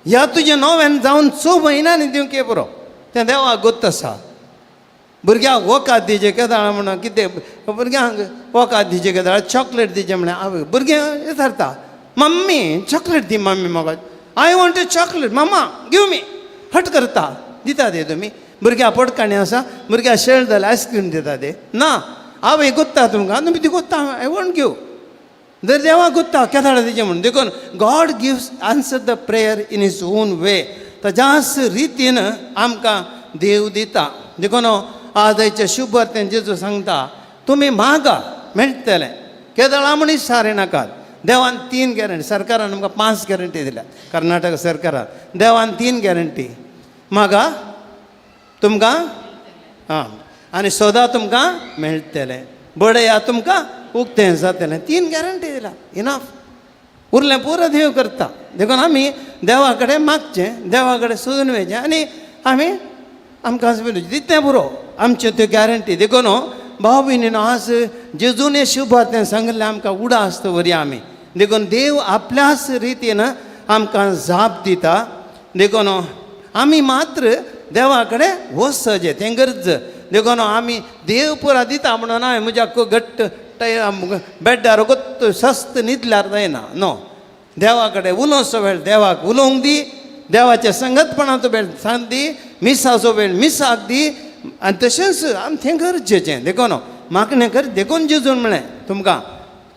ह्या तुजें नोवेन जावन 6 म्हयन्यांनी दिवंक पुरो. तें देवाक गोत्त आसा. भुरग्यांक वखद दिचें केदाळ म्हणून कितें, भुरग्यांक वखद दिचें केदाळ, चॉकलेट दिचें म्हळ्यार आवय भुरगें विचारता, मम्मी चॉकलेट दी मम्मी म्हाका, I want a chocolate mama, give me. हट करता, दिता ते तुमी? भुरग्यां पोटकाणी आसा, भुरग्यां शेळ जाल्यार आयस्क्रीम दिता ते ना. आवय गोत्ता तुमकां, तुमी ती गोत्ता, I want give. जर देवाक गोत्ता केदाळ दिचें म्हणून. देखून God gives answer the prayer in his own way. ताज्याच रितीन आमकां देव दिता. देखून आजच्या शुभ जेजू सांगता, तुमी मागा मेळटलें, केदळा मनीस सारे नाकात. देवान तीन गॅरंटी, सरकारान आमकां पांच गॅरंटी दिल्या, कर्नाटक सरकारान. देवान तीन गॅरंटी, मागा तुमकां आं आनी सोदा तुमकां मेळटलें, बडया तुमकां उक्तें जातलें. तीन गॅरंटी दिल्या, इनफ. उरलें पुरो देव करता. देखून आमी देवा कडेन मागचें, देवा कडेन सोदून वयचें आनी आमी आमकां दितलें पुरो आमच्यो त्यो गॅरंटी. देखून भाव भयणीनो, आज जेजून शुभ तें सांगिल्लें आमकां उडास दवरया आमी. देखून देव आपल्याच रितीन आमकां जाप दिता. देखून आमी मात्र देवा कडेन वचचें, तें गरज. देखून आमी देव पुरा दिता म्हणून हांवें म्हज्या घट्ट बेड्डार गोत्त सस्त न्हिदल्यार जायना. नो, देवा कडेन उलोवचो वेळ देवाक उलोवंक दी, देवाच्या संगतपणाचो वेळ सांग दी, मिसाचो वेळ मिसाक दी आनी तशेंच आम तें गरजेचें. देखून मागणें कर. देखून जेजून म्हळें तुमकां,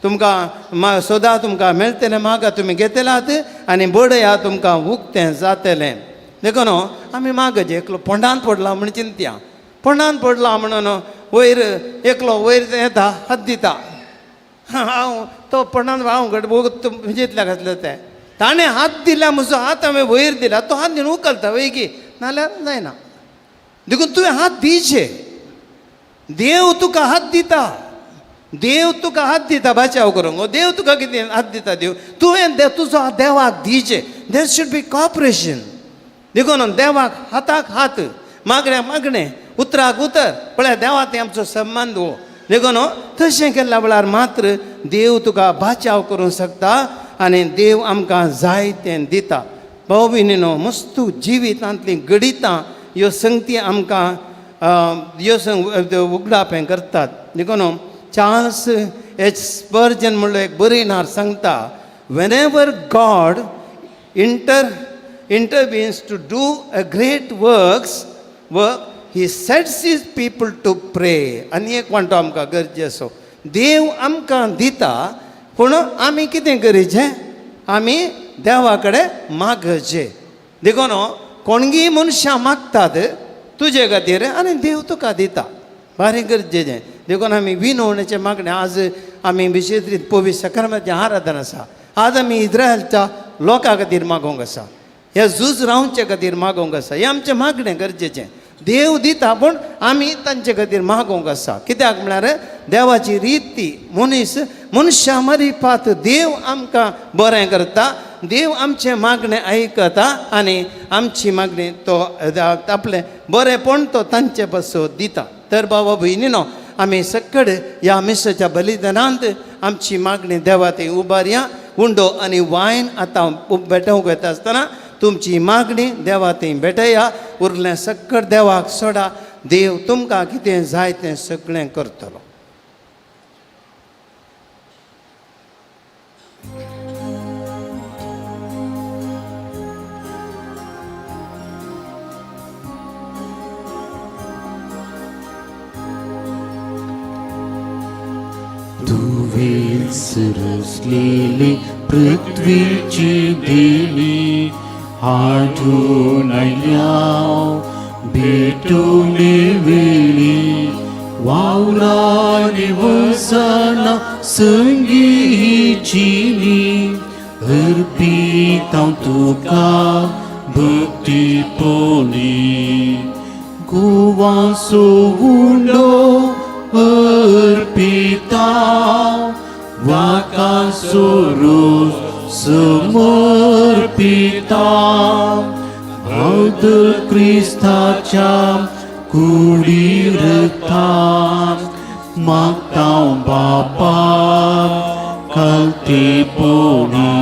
तुमकां सोदा तुमकां मेळटलें, मागा तुमी घेतलात आनी बडया तुमकां उक्तें जातलें. देखून आमी मागचे एकलो फोंडान पडला म्हण चिंतया. फोंडान पडला म्हणून वयर एकलो वयर येता हात दिता, हांव तो फोंडान हांव घट जितल्या घातलें तें ताणें हात दिल्या, म्हजो हात हांवें वयर दिला, तो हात दिवन उखलता वयगी, नाल्यार जायना. देखून तुवें हात दिवचे. देव तुका हात दिता, देव तुका हात दिता बाचाव करूंक. देव तुका कितें हात दिता? देव तुवें तुजो हात देवाक दिवचे. There should be cooperation. देखून देवाक हाताक हात, मागण्या मागणें, उतराक उतर, पळय देवा तें आमचो संबंद हो. देखून तशें केल्ल्या वेळार मात्र देव तुका बाचाव करूंक शकता आनी देव आमकां जाय तें दिता. भाव भयणीनो, मस्तू जिवितांतलीं घडितां ह्यो संगती आमकां ह्यो संग उगडाप हें करतात. देखून चार्ल्स एच स्पर्जन म्हणलो एक बरयणार सांगता, whenever God intervenes to do a great work, he sets his people to pray. आनी एक म्हणटा आमकां गरजेचो, देव आमकां दिता पूण आमी कितें करीचें? आमी देवा कडेन मागचें. देखून कोणगी मनशां मागतात तुजे खातीर आनी देव तुका दिता. भारी गरजेचें. देखून आमी विनवणेचें मागणें आज आमी विशेश पवित्र सक्रमाचें आराधन आसा. आज आमी इस्रायलच्या लोकां खातीर मागोवंक आसा, ह्या झूज रावचे खातीर मागोवंक आसा. हें आमचें मागणें गरजेचें. देव दिता पूण आमी तांचे खातीर मागोवंक आसा. कित्याक म्हळ्यार देवाची रीत ती मनीस मनशां मरिपात देव आमकां बरें करता. देव आमचें मागणें आयकता आनी आमची मागणी तो आपलें बरेंपण तो तांचे पासून दिता. तर बाबा भयणीनो, आमी सकड ह्या मिसाच्या बलिदानांत आमची मागणी देवा थंय उबारया. उंडो आनी वायन आतां भेटोवंक वता आसतना तुमची मागणी देवा थंय भेटया. उरलें सक्कड देवाक सोडा. देव तुमकां कितें जाय तें सगळें करतलो. तुवेंच रचलेली पृथ्वीची देणी हाडून आयल्या भेटून वेळी वावरानी वसना संगी चिनी अर्पितां तुका भक्ती पोली गोवासो उंडो अर्पिता वाकासोरो समर्पिता बौद्ध क्रिस्ताच्या कुडी रक्तान मागता बापा कलते पोणी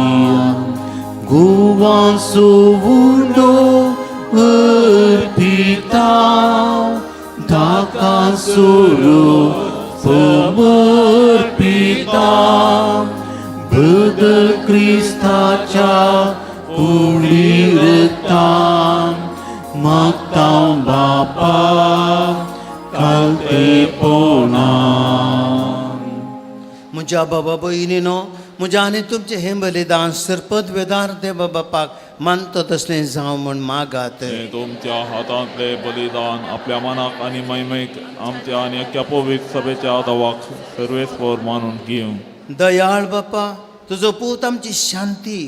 गोवासो उंडो अर्पिता धाकासोरो समर्पिता बदल क्रिस्ताच्या कुडी रक्तान मागता बापा कलते पोणा. म्हज्या बाबा भयणीनो, म्हज्या आनी तुमचें हें बलिदान सरपद वेदार देवा बापाक मानतो तसलें जावं म्हूण मागात. ते तुमच्या हातांतले बलिदान आपल्या मनाक आनी महिमेक आमच्या आनी अख्ख्या पवित्र सभेच्या दवाक सर्वेस्पर मानून घेवं. दयाळ बापा, तुजो पूत आमची शांती,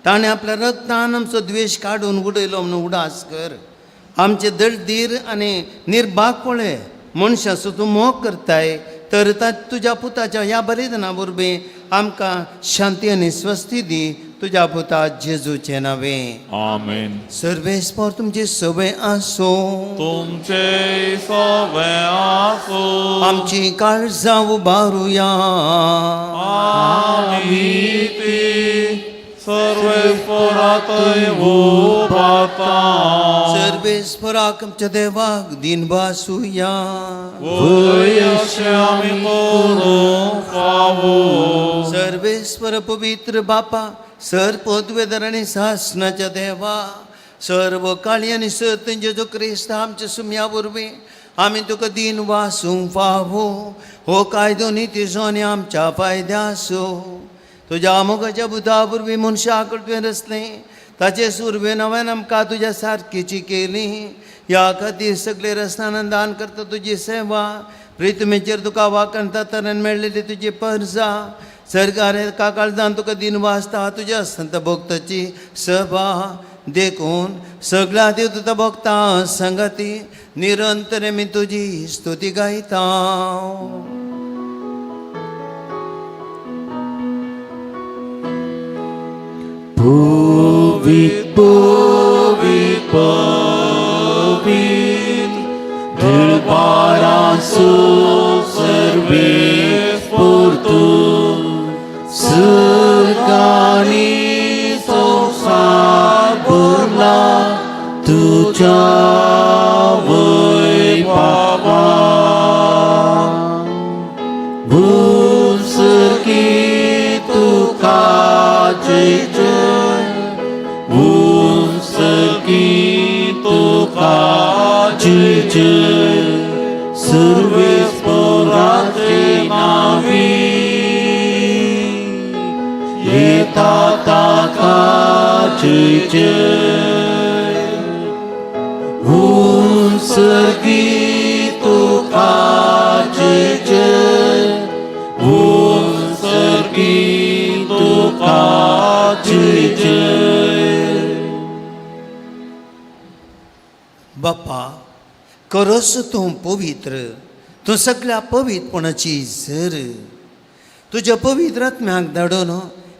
ताणें आपल्या रक्तान आमचो द्वेश काडून उडयलो म्हणून उडास कर. आमचे दळदीर आनी निर्भाग पळय, मनशाचो तूं मोग करताय तर तुज्या पुताच्या ह्या बलिदाना वरवीं आमकां शांती आनी स्वस्ती दी. तुज्या पुता जेजूचें नांवें. आमेन. सर्वेस्पर तुमची सवय आसूं. तुमचे सवे आसूं. आमची काळजां उबारुया. आमी ती सर्वेस्परातय उबारता. सर्वेस्पराक आमच्या देवाक दिन वासुया. वय अशें आमी करूंक फावो. सर्वेस्पर पवित्र बापा, सर पदवेदर आनी सासनाच्या देवा, सर्व काळी आनी सत जेजू क्रिस्त आमच्या सुम्या वरवीं आमी तुका दिन वासूंक फावो. हो कायदो नितीचो आनी आमच्या फायद्याचो. तुज्या मोगाच्या बुधा वरवीं मनशाक तुवें रचलें. ताचे सुरवे नव्यान आमकां तुज्या सारकीची केली. ह्या खातीर सगळे रसनानंदान करता तुजी सेवा. प्रितमेचेर तुका वाकणता तरेन मेळ्ळेली तुजी परजा. सरकार एका काळजान तुका दिन वाचता तुज्या संत भक्ताची सभा. देखून सगळ्या देव तुका भक्ता संगती निरंतर मी तुजी स्तुती गायता. पवित्र पवित्र पवित्र दरबारासो सर्वे पुरतु सर्गानी संसार भरला तुझ्या वैभवा. भूसकी तुका जय जय, भूसकी तुका जय जय, सर्वेस्पराचे नावी येता ताका जय जय, भूसकी तुका जय जय, भूसकी तुका जय जय. बापा खरोच तूं पवित्र, तूं सगळ्या पवित्रपणाची झर. तुज्या पवित्र आत्म्याक धाडून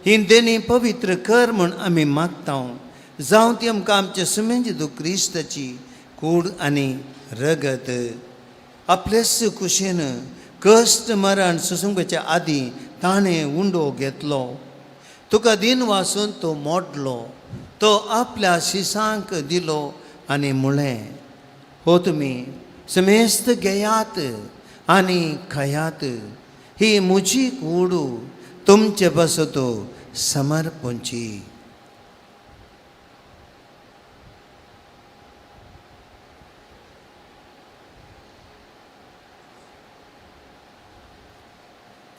ही देणी पवित्र कर म्हूण आमी मागता. जावं ती आमकां आमचे सुमेंज तूं क्रिस्ताची कूड आनी रगत. आपलेच कुशीन कश्ट मरण सोसूंकच्या आदीं ताणें उंडो घेतलो. तुका दिन वासून तो मोडलो, तो आपल्या शिसांक दिलो आनी म्हळें, हो तुमी समेस्त घेयात आनी खायात, ही म्हजी कूड तुमचे पासत समर्पणची.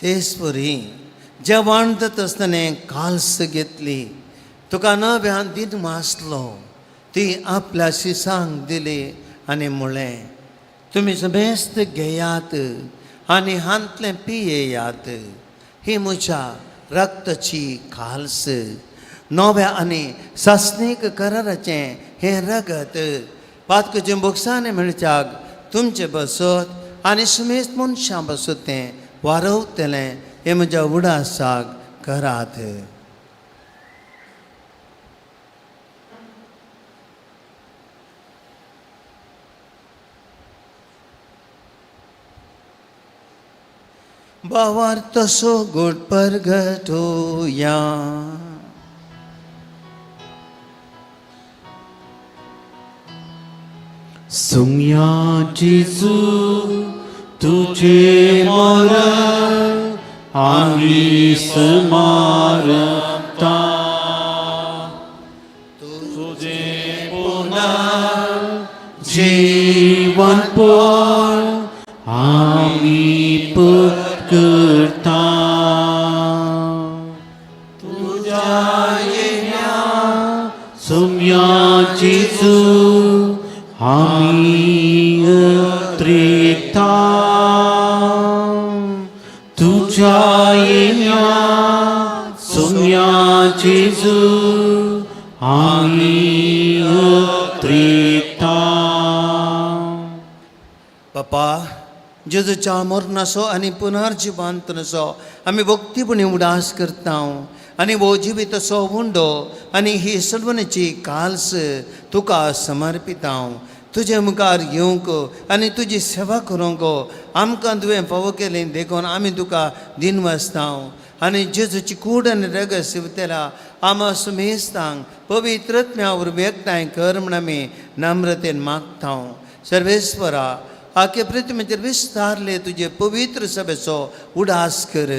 तेच परी जेवण जाता आसतना काल्स घेतली, तुका नव्यान दिन वाचलो, ती आपल्या शिसांक दिली आनी म्हळें, तुमी समेस्त घेयात आनी हांतलें पियेयात, ही म्हज्या रक्ताची काल्स, नव्या आनी सासणीक कराराचें हें रगत. पातकचें बोगसाणें मेळच्याक तुमचें बसत आनी समेस्त मनशां बसत तें वारवतलें, हें म्हज्या उडासाक करात. बावार तसो गोड परगटोया. सुम्या जेजू तुझे मरण आम्ही स्मारता, तुझे पुन्हा जीवन पण आम्ही पत्करता. तुझ्या येण्या सुम्या जेजू आम्ही त्रिता, तुझ्या येण्या सुम्या जेजू आम्ही त्रिता. बापा जेजूच्या मरणाचो आनी पुनर्जिवांतनाचो आमी भक्तीपणी उडास करता आनी हो जिविताचो उंडो आनी ही सलवणेची काल्स तुका समर्पिता. तुजे मुखार येवंक आनी तुजी सेवा करूंक आमकां तुवें फावो केली देखून आमी तुका दिनवासता. आनी जेजूची कूड आनी रगत शिवतेला आमा सुमेस्तांक पवित्र आत्म्या वरवीं एकठांय कर म्हूण आमी नम्रतेन मागता. सर्वेस्वरा आखे पृथ्वीचेर विस्तारले तुजे पवित्र सभेचो उडास कर.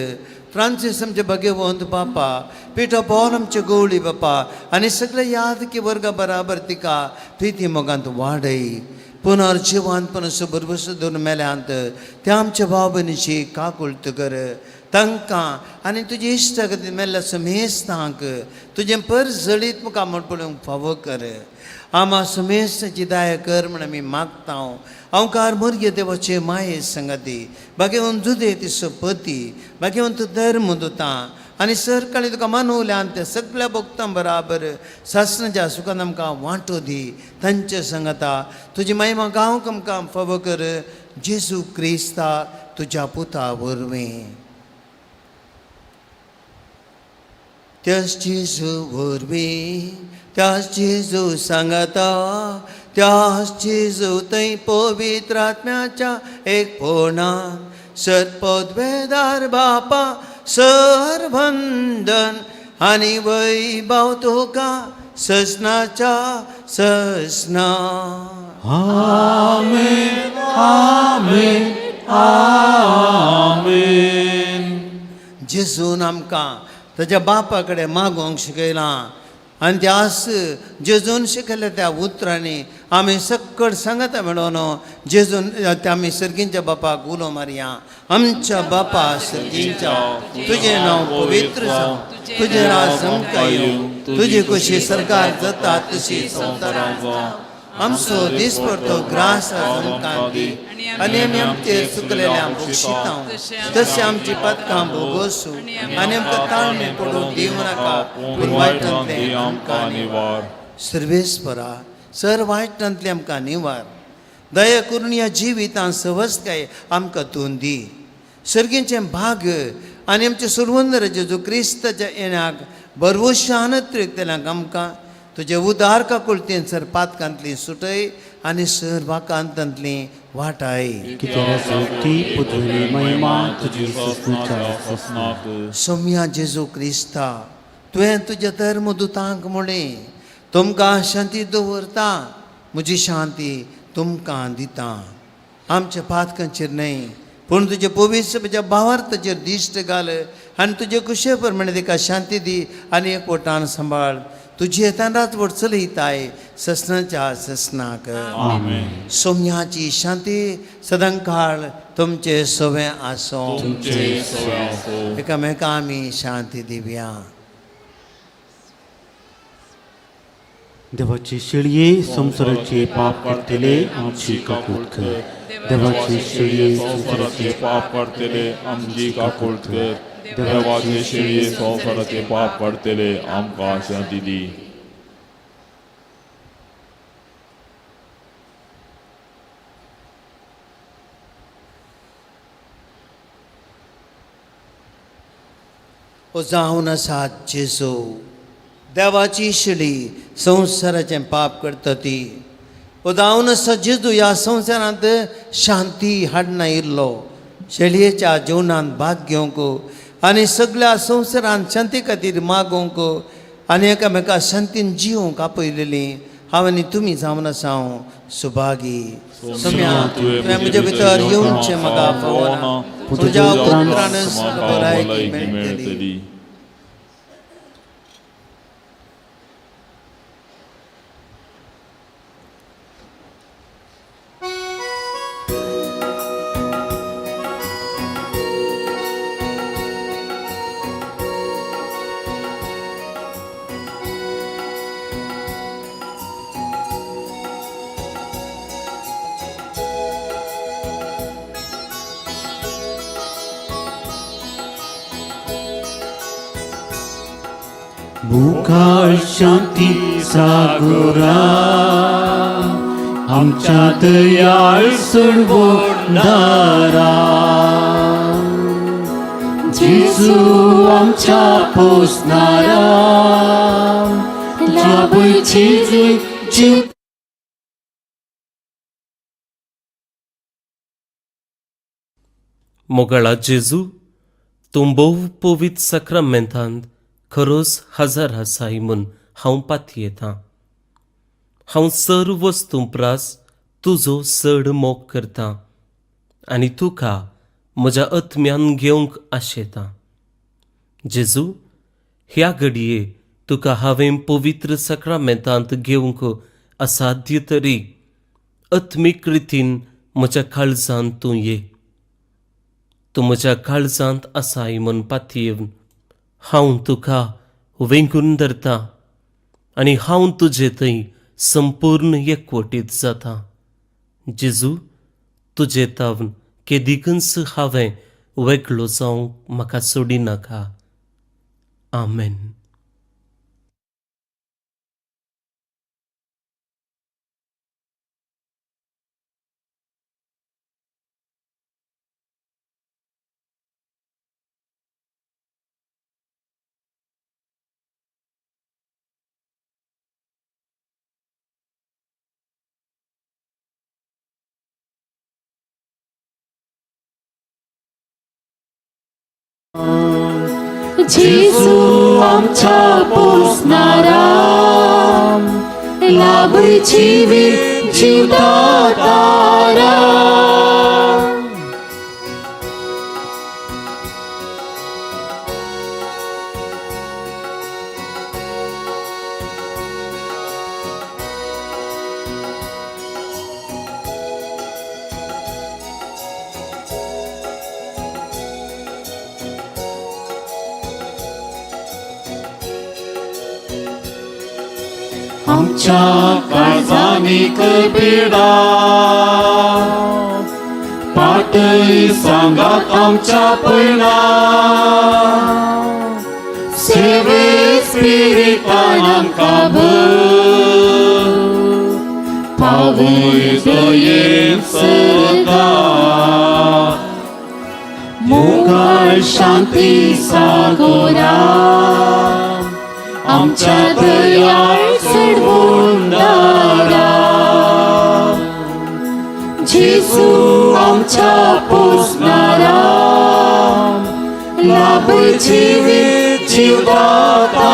फ्रांसीस आमचे भगवंत बापा, पिटो पॉल आमचे गवळी बापा आनी सगळे याद की वर्गा बराबर तिका प्रिती मोगांत वाडय. पुनर्जिवांतपण भरभूस धरून मेल्यांत त्या आमच्या भाव भयणीची काकुळट कर. तांकां आनी तुजी इश्टागती मेल्ल्या समेस्तांक तुजें परजळीत मुखार म्हण पळोवंक फावो कर. आमा समेस्ताची दया कर म्हण आमी मागता. अवकार मोरगे देवाचे माये संगती भाग्यवंत जुदे ती सोपती भाग्यवंत धर्म दुता आनी सरकाळी तुका मानवल्यान त्या सगळ्या भक्तां बराबर सासणाच्या सुखान आमकां वांटो दी. तांचे संगता तुजी महिमा गांवक आमकां फावो कर जेजू क्रिस्ता तुज्या पुता वरवीं. त्याच जेजू वरवीं, त्याच जेजू सांगता, त्याच जेजू थंय पवित्र आत्म्याच्या एकपणान सत्पदवेदार बापा सरवंदन आनी वैभव तुका ससनाच्या ससना. आमेन आमेन आमेन. जेजून आमकां ताच्या बापा कडेन मागोवंक शिकयलां आनी त्यास जेजून शिकयल्या त्या उतरांनी आमी सक्कड सांगता मेळोन जेजून आमी सर्गींच्या बापाक उलो मारया. आमच्या बापा सर्गींच्या, तुजें नांव पवित्र जावं, तुजें राज आमकां येवं, तुजी खुशी सरकार जाता तशी संवसारांत जावं. आमचो दिसपडतो ग्रास आज आमकां दी आनी आमी आमचेर चुकलेल्या बक्षिता तशें आमची पदकां भोगोसूं आनी आमकां ताळणे पडूंक दिवं नाका, पूण वायटांतलें आमकां निवार. सर्वेस्परा सर वायटांतलें आमकां निवार. दया करून ह्या जिवितांत सवस्तकाय आमकां तूं दी. सर्गींचें भाग्य आनी आमचें सुरवंदर जेजू क्रिस्ताच्या येण्याक भरवशान त्रिकतल्यांक आमकां तुजे उदार काकुळतेन सर पातकांतली सुटय आनी सर वाकांतांतली वाटाय. कित्याक ती पुतळी महिमा तुजी ससनाच्या ससनाक. सोम्या जेजू क्रिस्ता, तुवें तुज्या धर्मदुतांक म्हणलें तुमकां शांती दवरता, म्हजी शांती तुमकां दिता. आमच्या पातकांचेर न्हय पूण तुजे पवित्र म्हज्या भावार्थाचेर दिश्ट घाल आनी तुजे कुशे प्रमाणे तिका शांती दी आनी एकवटान सांबाळ. तुजी येतान रातवट चलयताय ससनाच्या ससनाक. आमेन. सोम्याची शांती सदांकाळ तुमचे सवें आसूं. तुमचे सवे आसूं. एकामेका आमी शांती दिवया. देवाची शेळये संवसाराचे पाप काडटले आमची काकूट कर. देवाची शेळये संवसाराचे पाप काडटले आमची काकूट कर. देवाचे शेळये संवसाराचे पाप काडटले आमकां शांती दी. ओ जावन आसा जेजू देवाची शेळी संवसाराचें पाप करता ती. ओ जावन आसा जेजू ह्या संवसारांत शांती हाडना इल्लो शेळयेच्या जेवणांत भाग घेवंक आनी सगळ्या संवसारांत शांती खातीर मागोवंक आनी एकामेका शांतीन जिवंक आपयलेली हांव आनी तुमी जावन आसा हांव सुभागी. सोम्या तुवें म्हजे भितर येवचें म्हाका फावना, तुज्या उतरानच भलायकी मेळटली. मुखार शांती सागोरा आमच्या दयाळ सोडवणारा जेजू आमच्या पोसणारा लाभय जेजू जीव. मोगाळा जेजू, तूं भोव पवित्र साक्रामेंतांत खरोच हजर आसाय म्हूण हांव पातयेतां. हांव सर वस्तूं प्रास तुजो चड मोग करतां आनी तुका म्हज्या आत्म्यान घेवंक आशेतां. जेजू, ह्या घडये तुका हांवें पवित्र साक्रामेंतांत घेवंक असाध्य तरी आत्मीक रितीन म्हज्या काळजांत तूं ये. तूं म्हज्या काळजांत आसाय म्हूण पातयेवन हांव तुका वेंगून धरता आनी हांव तुजे थंय संपूर्ण एकवटीत जाता. जेजू, तुजे तावन केदिकूच हांवें वेगळो जावंक म्हाका सोडिनाका. आमेन. जेजू आमच्या पोसणारा, लाभ जिवीत जिवदातारा. आमच्या काळजांनी पिडा पाटय सांगात आमच्या पयणा, सेवे स्पिरितान आमकां भर, पावय दयेन सदां. मोगाळ शांती सागोरा, आमच्या दयाळ चडवून दारा. जेजू आमच्या पोसणारा, लाभ जिवीत जिवदातारा.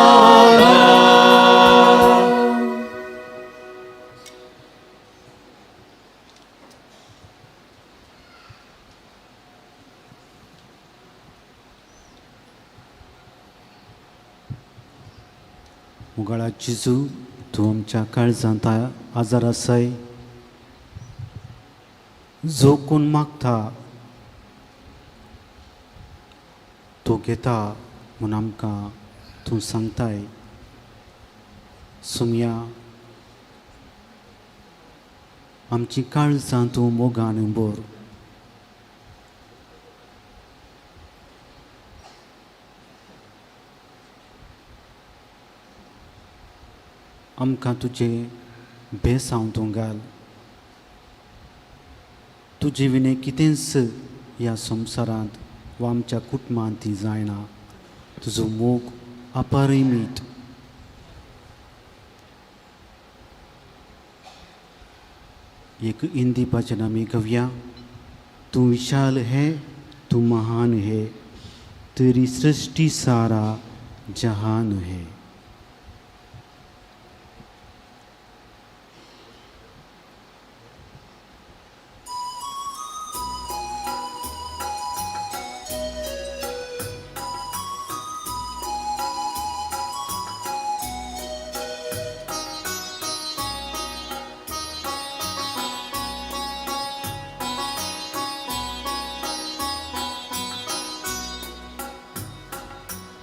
मुगाळा जेजू, तूं आमच्या काळजांत आजार आसाय. जो कोण मागता तो घेता म्हूण आमकां तूं सांगताय. सुमया, आमची काळजां तूं मोगान भर. आमकां तुजें बेसांव तूं घाल. तुजे विणें कितेंच ह्या संवसारांत वा आमच्या कुटुंबांत ती जायना. तुजो मोग अपरिमीत. एक हिंदी भजन आमी गवया. तू विशाल है, तू महान है, तेरी सृष्टि सारा जहान है.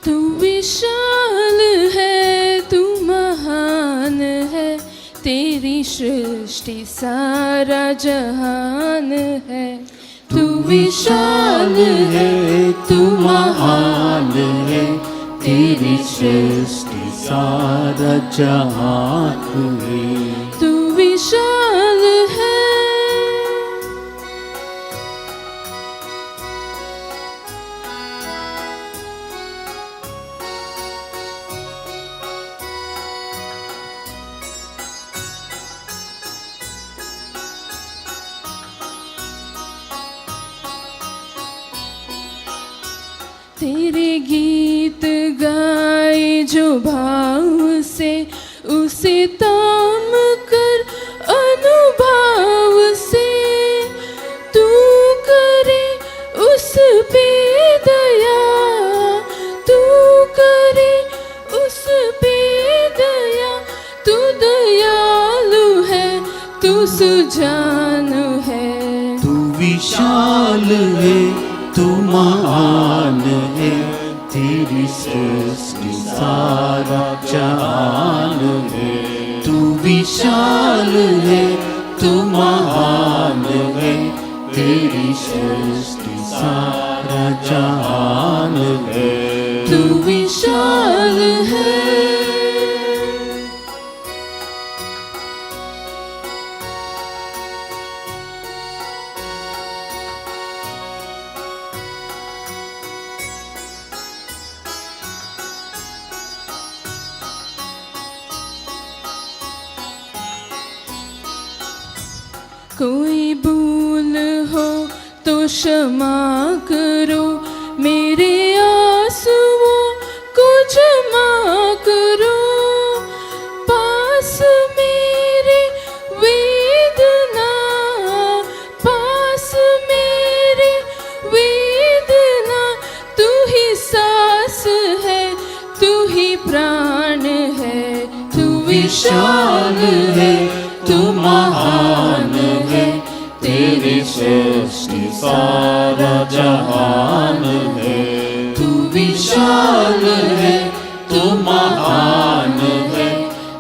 तू विशाल है, तू महान है, तेरी सृष्टि सारा जहान है. तू विशाल है, तू महान है, तेरी सृष्टि सारा जहान है. तू विशाल है. तेरे गीत गाए जो भाव से, उसे थाम कर अनुभाव से. तू करे उस पे दया, तू करे उस पे दया. तू दयालु है, तू सुजान है. तू विशाल है, तू महान है, तेरी सृष्टि सारा जहान है। तू विशाल है, तू महान है, तेरी सृष्टि सारा जहान है। तू विशाल है। कोई भूल हो तो क्षमा करो, मेरे आंसुओं को जमा करो। पास मेरे वेदना, पास मेरे वेदना, तू ही सास है, तू ही प्राण है। तू विशाल है, तू महान है, तेरी सृष्टि सारा जहान है। तू विशाल है, तू महान है,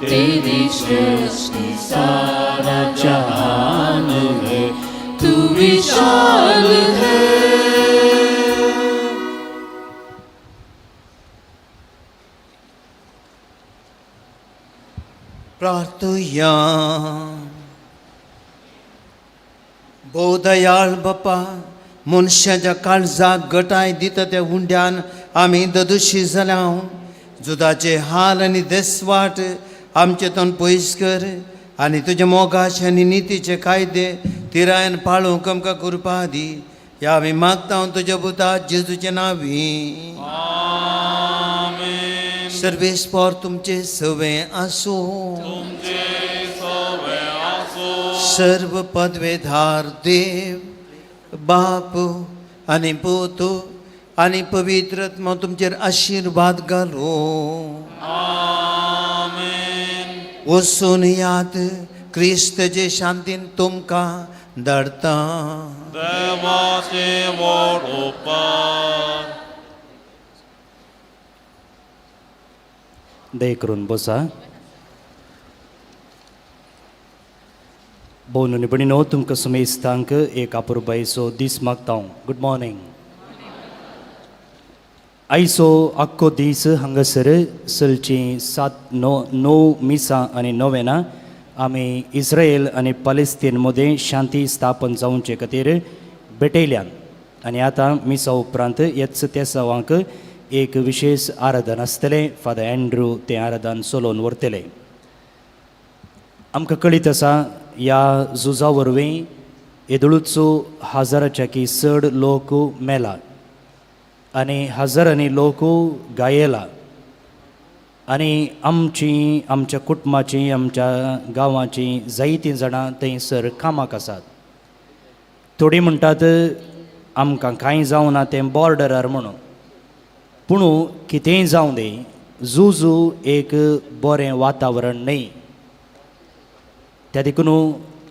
तेरी सृष्टि सारा जहान है। तू विशाल है। प्रार्थुया। भोव दयाळ बापा, मनशाच्या काळजाक गटाय दिता त्या हुंड्यान आमी ददुशी जाल्या। जुदाचे हाल आनी देसवाट आमचे तोंड पयस कर आनी तुज्या मोगाचे आनी नितीचे कायदे तिरायन पाळूंक आमकां कृपा दी। ह्या आमी मागता तुज्या पुता जेजूचे नांवी। आमेन। सर्वेस्पर तुमचे सवे आसूं। तुमचे सवे आसूं। सर्व पदवेधार देव बाप आनी पूत आनी पवित्र आत्मा तुमचेर आशिर्वाद घालूं। आमेन। वचून याद क्रिस्तचे शांतीन तुमकां धाडटा। देवाचे व्हड उपकार। दया करून बसा। भोवन आनी भयणीनो, तुमकां समेस्तांक एक अपुरबायेचो दीस मागता हांव। Good morning. आयचो आख्खो दीस हांगासर चलचीं सात णव णव मिसां आनी नोवेनां आमी इस्रायल आनी पलेस्तीन मदें शांती स्थापन जावचे खातीर भेटयल्यान आनी आतां मिसा उपरांत येच तेसावांक एक विशेश आराधन आसतलें। फादर एंड्रू तें आराधन चलोवन व्हरतले। आमकां कळीत आसा, ह्या झुजा वरवीं येदोळूचो हजाराच्या की चड लोक मेला आनी हजारांनी लोक गायला आनी आमची, आमच्या कुटुंबाची, आमच्या गांवाची जायतीं जाणां थंयसर कामाक आसात। थोडीं म्हणटात आमकां कांय जावना तें बॉर्डरार म्हणून, पूण कितेंय जावं दी, झूज एक बरें वातावरण न्हय। त्या देखून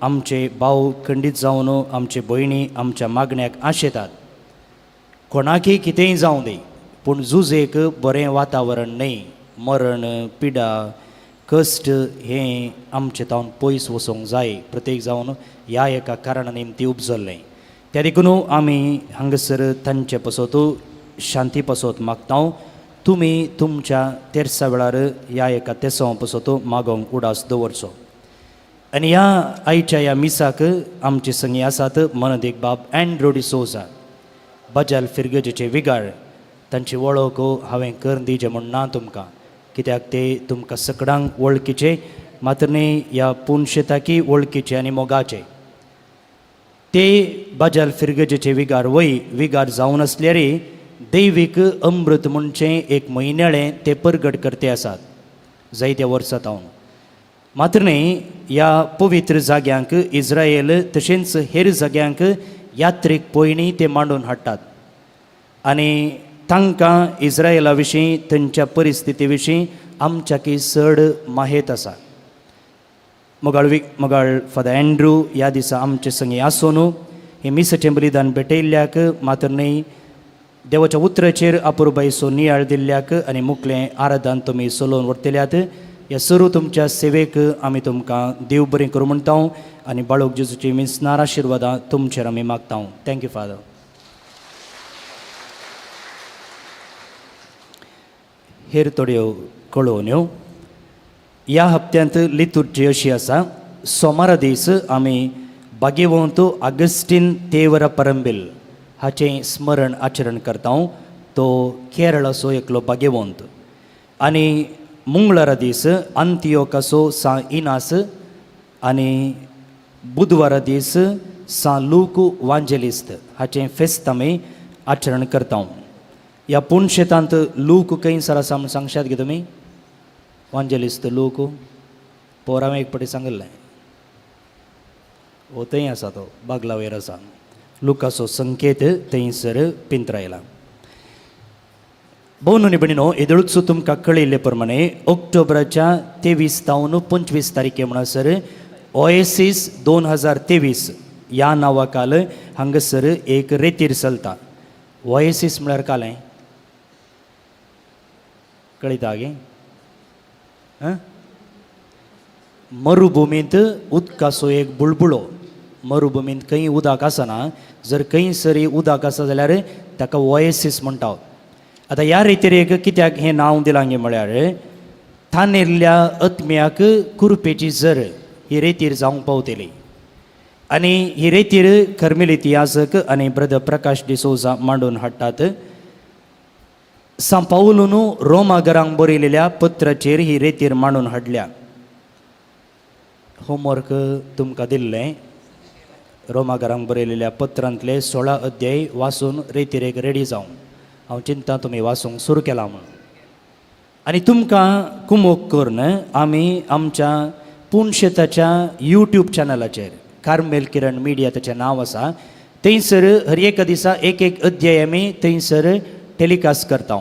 आमचे भाव खंडीत जावन आमचे भयणी आमच्या मागण्याक आशेतात, कोणाकय कितेंय जावं दी, पूण झूज एक बरें वातावरण न्हय। मरण, पिडा, कश्ट हें आमचे तावन पयस वचोंक जाय। प्रत्येक जावन ह्या एका कारणा निमती उपजल्लें। त्या देखून आमी हांगासर तांचे पासत, शांती पासत मागता। तुमी तुमच्या तेरसा वेळार ह्या एका तेसांव पासत मागोंक उडास दवरचो। आनी ह्या आयच्या ह्या मिसाक आमचे संगी आसात मनदीक बाब एंड्रो डिसोजा, बजाल फिरगजेचे विगार। तांची वळख हांवें करून दिवचें म्हूण ना तुमकां, कित्याक ते तुमकां सगळ्यांक वळखीचे, मात्र न्ही ह्या पुनशेताकी वळखीचे आनी मोगाचे। ते बजाल फिरगजेचे विगार वय विगार जावन आसल्यार दैवीक अमृत म्हणचें एक म्हयन्याळें ते परगट करते आसात जायत्या वर्सां तावन। मात्र न्ही ह्या पवित्र जाग्यांक इस्रायल तशेंच हेर जाग्यांक यात्रीक पयणी ते मांडून हाडटात आनी तांकां इस्रायला विशीं, थंयच्या परिस्थिती विशीं आमच्याकी चड माहेत आसा। मोगाळ फादर एंड्रू ह्या दिसा आमचे संगी आसून हें मिसाचें बलिदान भेटयल्ल्याक मात्र न्हय देवाच्या उतराचेर अपुरबायेचो नियाळ दिल्ल्याक आनी मुखलें आराधन तुमी चलोवन व्हरतल्यात. ह्या सर्व तुमच्या सेवेक आमी तुमकां देव बरें करूं म्हणटा आनी बाळोक जेजूची मिसनार आशिर्वादां तुमचेर आमी मागता. Thank you father. हेर थोड्यो कळोवण्यो. ह्या हप्त्यांत लितुर्जी अशी आसा. सोमारा दीस आमी भाग्यवंत आगस्टीन तेवरा परंबील हाचें स्मरण आचरण करता. तो केरळाचो एकलो भाग्यवंत. आनी मंगळारा दीस अंतियोकाचो सा इनास आनी बुधवारा दीस सा लूक वांजेलिस्त हाचें फेस्त आमी आचरण करता. ह्या पुणशेतांत लूक खंयसर आसा म्हूण सांगशात गे तुमी? वांजेलिस्त लूक पोर हांवें एक फावटी सांगिल्लें, हो थंय आसा, तो बागलावयर आसा. लुकाचो संकेत थंयसर पिंत्रायला. भोव आनी भयणीनो, येदोळच तुमकां कळयल्ले प्रमाणे ऑक्टोबराच्या 23 जावन 25 तारखे म्हणसर ओएसीस 2023 ह्या नांवा खाल हांगासर एक रेतीर चलता. ओएसीस म्हळ्यार कालें कळयता गे? आं, मरुभुमींत उदकाचो एक बुळबुळो. मरुभुमींत खंय उदक आसना, जर खंयसरी उदक आसा जाल्यार ताका ओएसीस म्हणटा. आतां ह्या रेतिरेक कित्याक हें नांव दिलां गे म्हळ्यार तानेल्ल्या आत्म्याक कुरपेची जर ही रेतीर जावंक पावतली. आनी ही रेतीर कर्मेलित याजक आनी ब्रदर प्रकाश डिसोजा मांडून हाडटात. सां पावलून रोमा घरांक बरयलेल्या पत्राचेर ही रेतीर मांडून हाडल्या. होमवर्क तुमकां दिल्लें, रोमा घरांक बरयलेल्या पत्रांतले 16 अध्याय वाचून रेतिरेक रेडी जावं. हांव चिंता तुमी वाचूंक सुरू केला म्हूण. आनी तुमकां कुमोक करून आमी आमच्या पुणशेताच्या यूट्यूब चॅनलाचेर कार्मेल किरण मिडिया ताचें नांव आसा, थंयसर हर एका दिसा एक एक अध्याय आमी थंयसर टेलिकास्ट करता.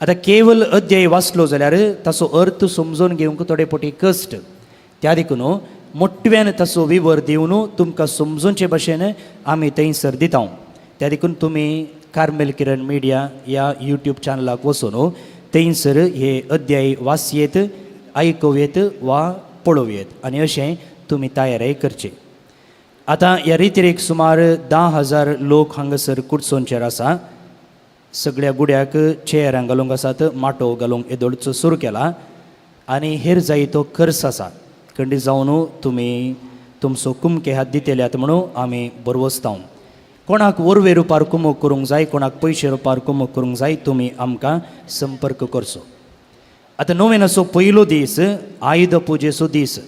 आतां केवल अध्याय वाचलो जाल्यार ताचो अर्थ समजून घेवंक थोडे फावटी कश्ट, त्या देखून मोटव्यान ताचो विवर दिवन तुमकां समजूनचे भाशेन आमी थंयसर दिता. त्या देखून तुमी कार्मेल किरण मिडिया ह्या यूट्यूब चॅनलाक वचून थंयसर हे अध्याय वाचयेत, आयकुयेत वा पळोवयेत आनी अशें तुमी तयारय करचे. आतां ह्या रितीरेक सुमार 10,000 लोक हांगासर कुडसोनचेर आसा. सगळ्या गुड्याक चेअरां घालूंक आसात, माटोव घालूंक येदोळचो सुरू केला आनी हेर जाय तो खर्च आसा. खंडीत जावन तुमी तुमचो कुमके हात दितल्यात म्हणून आमी बरवसता. कोणाक वरवे रुपार कुमोक करूंक जाय, कोणाक पयशे रुपार कुमोक करूंक जाय, तुमी आमकां संपर्क करचो. आतां नोवेनाचो पयलो दीस आयुध पुजेचो दीस.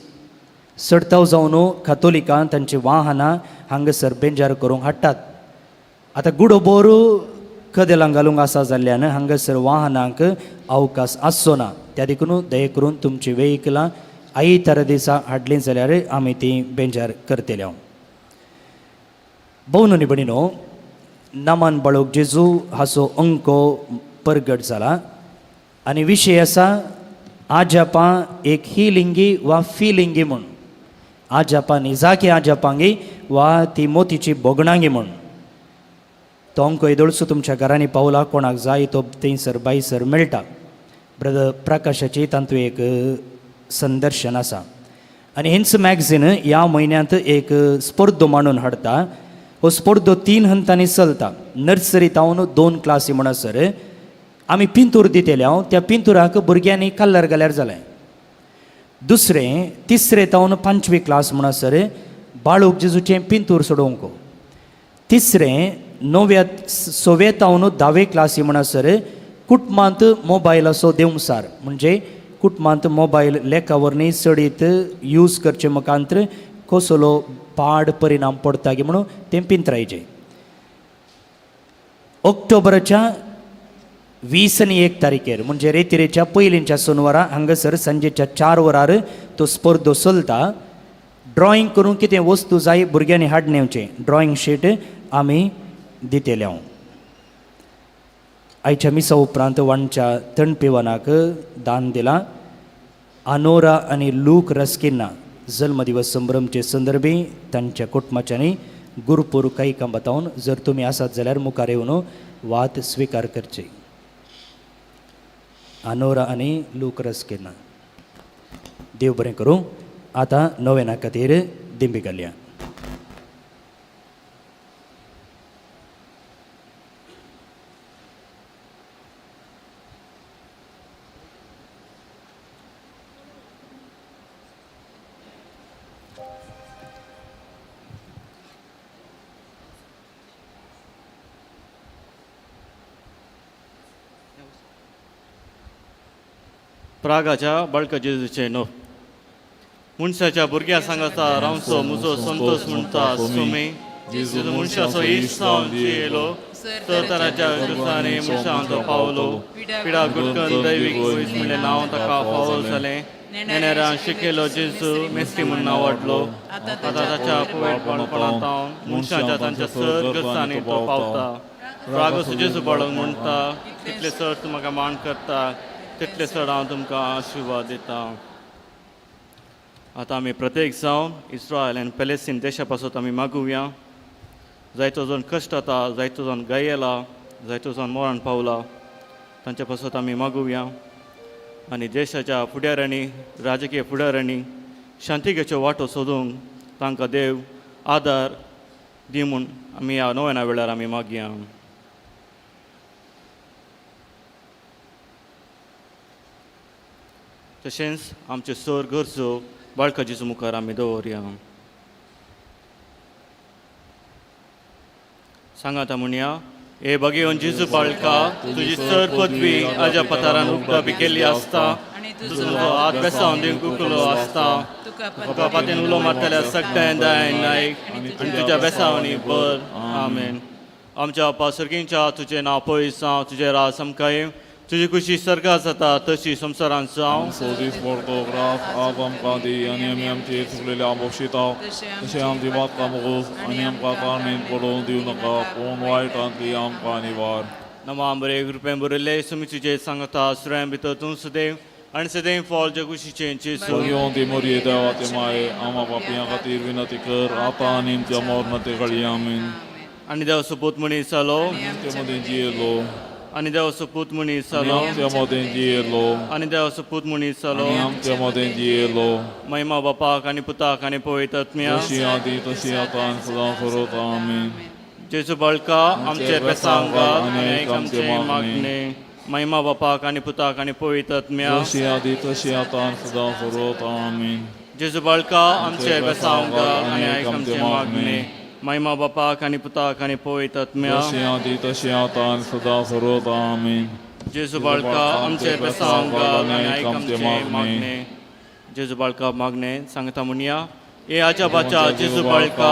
चडताव जावन कातोलिकां तांची वाहनां हांगासर बेंजार करूंक हाडटात. आतां गुडोबोर कदेलां घालूंक आसा जाल्ल्यान हांगासर वाहनांक अवकाश आसचो ना. त्या देखून दया करून तुमची वेहिकलां आयतारा दिसा हाडलीं जाल्यार आमी तीं बेंजार करतले. भोव आनी भयणीनो, नामान बाळोक जेजू हाचो अंको परगट जाला आनी विशय आसा आजापां एक हिलिंगी वा फिलिंगी म्हूण. आजापां निजाकी आजापांगी वा ती मोतीची बोगणांगी म्हूण. तो अंको येदोळचो तुमच्या घरांनी पावला. कोणाक जाय तो थंयसर बायसर मेळटा. ब्रदर प्रकाशाची तातूंत एक संदर्शन आसा. आनी हेंच मॅगझीन ह्या म्हयन्यांत एक स्पर्धो मांडून हाडटा. हो स्पर्धो 3 हंतांनी चलता. नर्सरी तावन 2 क्लासी म्हणसर आमी पिंतूर दितले. हांव त्या पिंतुराक भुरग्यांनी कलर घाल्यार जालें. दुसरें, तिसरे तावन 5वी क्लास म्हणसर बाळूक जेजूचें पिंतूर सोडोवंक. तिसरें, णव्या सवे तावन 10वे क्लासी म्हणसर कुटुंबांत मोबायलाचो देंवसार, म्हणजे कुटुंबांत मोबायल लेखा वरवीं चडीत यूज करचे मुखांत्र कसलो पाड परिणाम पडटा की म्हणून तें पिंतरायचें. ऑक्टोबराच्या 21 तारखेर म्हणजे रेतिरेच्या पयलींच्या सोनवारा हांगासर सांजेच्या 4 वरार तो स्पर्धो चलता. ड्रॉइंग करूंक कितें वस्तू जाय भुरग्यांनी हाडून येवचें, ड्रॉइंग शीट आमी दितले. हांव आयच्या मिसा उपरांत वांच्या तणपिवनाक दान दिलां. आनोरा आनी लूक रस्किन्ना जल्मदिवस संभ्रमचे संदर्भी तांच्या कुटुंबाच्यांनी गुरपूर काईकांबातावन जर तुमी आसात जाल्यार मुखार येवन वात स्विकार करची. आनोरा आनी लूक रस्किना. देव बरें करूं. आतां नोवेना खातीर दिंबी घालया. प्रागाच्या बाळका जेजूचे नो मनशाच्या भुरग्या सांगाता रावचो मुजो संतोष म्हणटा सुमी जेजू मनशाचो इश्ट जावन जियेलो तर तराच्या दिसांनी मनशां तो पावलो पिडा गुटकन दैवीक वयस म्हणलें नांव ताका फावो जालें नेणेरान शिकयलो जेजू मेस्त्री म्हूण नांव वाडलो आतां ताच्या पवित्रपणांत मनशाच्या तांच्या सर गरजांनी तो पावता. रागो जेजू बाळक म्हणटा तितले सर तूं म्हाका मान करता तितले सर हांव तुमकां आशिर्वाद दिता. आतां आमी प्रत्येक जावन इस्रायल आनी पॅलेस्टीन देशा पासत आमी मागुया. जायतो जाण कश्ट जाता, जायतो जाण गायेला, जायतो जाण मरण पावला, तांच्या पासत आमी मागुया. आनी देशाच्या फुडाऱ्यांनी, राजकीय फुडाऱ्यांनी शांतिकेच्यो वाटो सोदूंक तांकां देव आदार दी म्हूण आमी ह्या नव्या वेळार आमी मागया. तशेंच आमच्यो सर गरजो बाळका जेजू मुखार आमी दवरया. सांगाता म्हणया, हे बगेवन जेजू बाळका, तुजी सर पदवी आज्या पतारान उगडा केल्ली आसता, तुजो हात बेसावन दिवंक उकलो आसता, तुका पातेन उलो मारतल्या सगळ्यां दायन नायक आनी तुज्या बेसावनी बर. आमेन. आमच्या बापा सर्गींच्या, तुजें नांव पयस जावं, तुजें राज आमकां येवं, तुजी खुशी सर्गात जाता तशी संवसारांत जावं. सो दीस पडतो ग्रास आज आमकां दी आनी आमी आमचे चुकलेले बक्षिता तशें आमची बातकां मोगूस आनी आमकां कारणीन पडोवन दिवं नाका, पूण वायटांतली आमकां निवार. नमा बरे कृपेन बरयल्ले सुमी तुजे सांगता सुऱ्यां भितर तूं सदैव आनी सदैव फॉल जे खुशीचें जेजू. भगवंती मोरये देवाचे माये आमा पापयां खातीर विनंती कर आतां आनी आमच्या मरणाचे घडये. आमीन. आनी देव सोपूत मनीस जालो, आमचे मदीं जियेलो, आनी देव सोपूत मनीस आनी जालो, आमच्या मदीं जियेलो, आनी देव सोपूत मनीस जालो, आनी आमच्या मदीं जियेलो. महिमा बापाक आनी पुताक आनी पवित्र आत्म्याक, जशी आदी तशी आतां आनी सदां सरोत. आमीन. जेजू बाळका आमचे बेसांव घाल आनी आयक आमचें मागणें. महिमा बापाक आनी पुताक आनी पवित्र आत्म्याक, जशी आदी तशी आतां आनी सदां सरोत. आमीन. जेजू बाळका आमचे बेसांव घाल आनी आयक आमचें मागणें. महिमा बापाक आनी पुताक आनी पवित्र आत्म्याक, जशी आदी तशी आतां आनी सदां सरोत. आमीन. जेजू बाळका आमचे बेसांव घाल आनी आयक आमचें मागणें. जेजू बाळका मागणें सांगता म्हणया, हे आजा बाच्या जेजू बाळका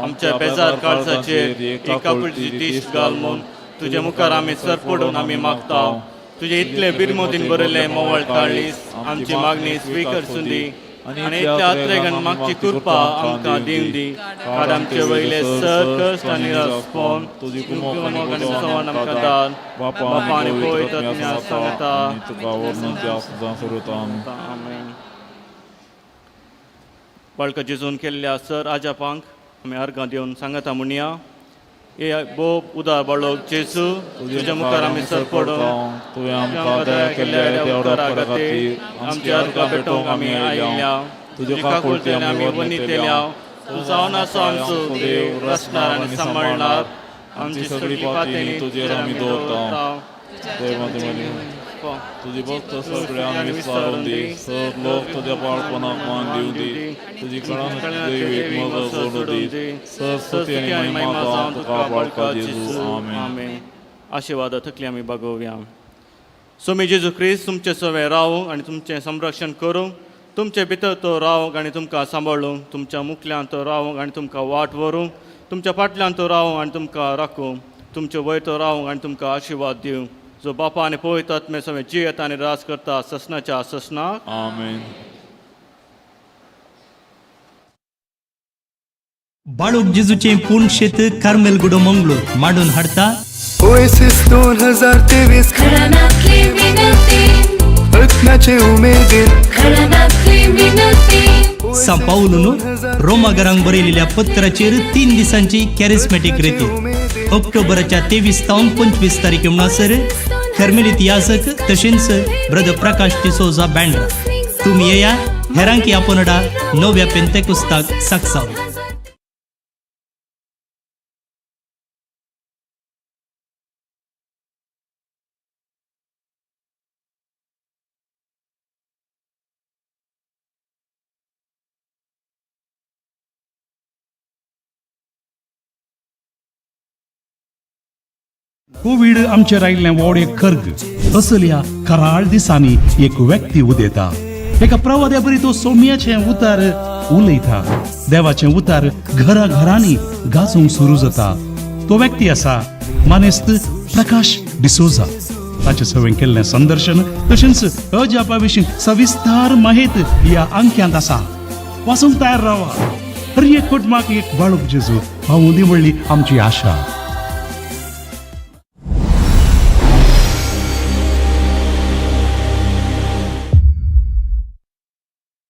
आमच्या बेजार काळजाचेर एका पुळची दिश्ट घाल म्हूण तुजे मुखार आमी सर पडून आमी मागता. तुजे इतले बिरमोदीन बरयल्ले मोवळ काळीस आमची मागणी स्विकार सुंदी आनी इतल्या अत्रेगान मागची कृपा आमकां दिवं दी. काड आमचे वयले सर कश्ट आनी रसपोन तुजी कुमोक आनी सवण आमकां दान बापा बापा आनी आनी पवित्र पवित्र आत्म्या सांगता. आनी तुका वर्णन सदां सरोत. आमीन. आमेन. बाळका जेजून केल्ल्या सर आजापांक आमी अर्गां दिवन सांगता म्हणया, हे बोब उदार बाळक जेजू, तुज्या मुखार आमी सर पडून तुवें आमकां दया केल्ल्या त्या उपकारा खातीर आमच्या अर्गां भेटोवंक आमी आयिल्ल्या, तुज्या काकुळटेन आमी वनितेल्या. तूं जावन आसा आमचो देव, रचणार आनी सांबाळणार. आमची सगळी पातेणी तुजेर आमी दवरता. तुजी भक्त सगळ्यांक विस्तारून दी, सर लोक तुज्या बाळपणाक मान दिवं दी, तुजी कळान दैवीक मदत सोडूं दी, सर स्तुती आनी महिमा जावं तुका बाळका जेजू. आमेन. आशिर्वाद थकली आमी बागोवया. सोमी जेजू क्रिस्त तुमचे सवें रावूंक आनी तुमचें संरक्षण करूंक, तुमचे भितर तो रावूंक आनी तुमकां सांबाळूंक, तुमच्या मुखल्यान तो रावूंक आनी तुमकां वाट व्हरूंक, तुमच्या फाटल्यान तो रावूंक आनी तुमकां राखूंक, तुमचे वयर तो रावूंक आनी तुमकां आशिर्वाद दिवं, जो बापा आनी पवित्र आत्मे सवें जियेता आनी राज करता ससनाच्या ससनाक. आमेन. बाळूक जेजूचें पूण शेत कार्मेल गुडो मंगळूर मांडून हाडता. ओएसिस 2023 खळनातली विनंती, रत्नाचे उमेदीन खळनातली विनंती. सां पावलून रोमागरांक बरयलेल्या पत्राचेर 3 दिसांची कॅरिस्मॅटीक रेती ऑक्टोबराच्या 23 तावन 25 तारखे म्हणसर कर्मेलीत याजक तशेंच ब्रदर प्रकाश डिसोजा बँड्रा. तुमी येया हेरांकी आपोनडा नव्या पेंतेकुस्ताक साकसाव. कोवीड आमचेर आयिल्लें व्हड एक खर्ग. असल्या कराळ दिसांनी एक व्यक्ती उदेता, एका प्रवाद्या बरी तो सोम्याचें उतार उलयता. देवाचें उतार घरा घरांनी गाजोवंक सुरू जाता. तो व्यक्ती आसा मानेस्त प्रकाश डिसोजा. ताचे सवें केल्लें संदर्शन तशेंच अजापा विशीं सविस्तार माहित ह्या अंक्यांत आसा. वाचूंक तयार रावा. हर एक कुटुंबाक एक बाळूक जेजू पावूं दी म्हणली आमची आशा.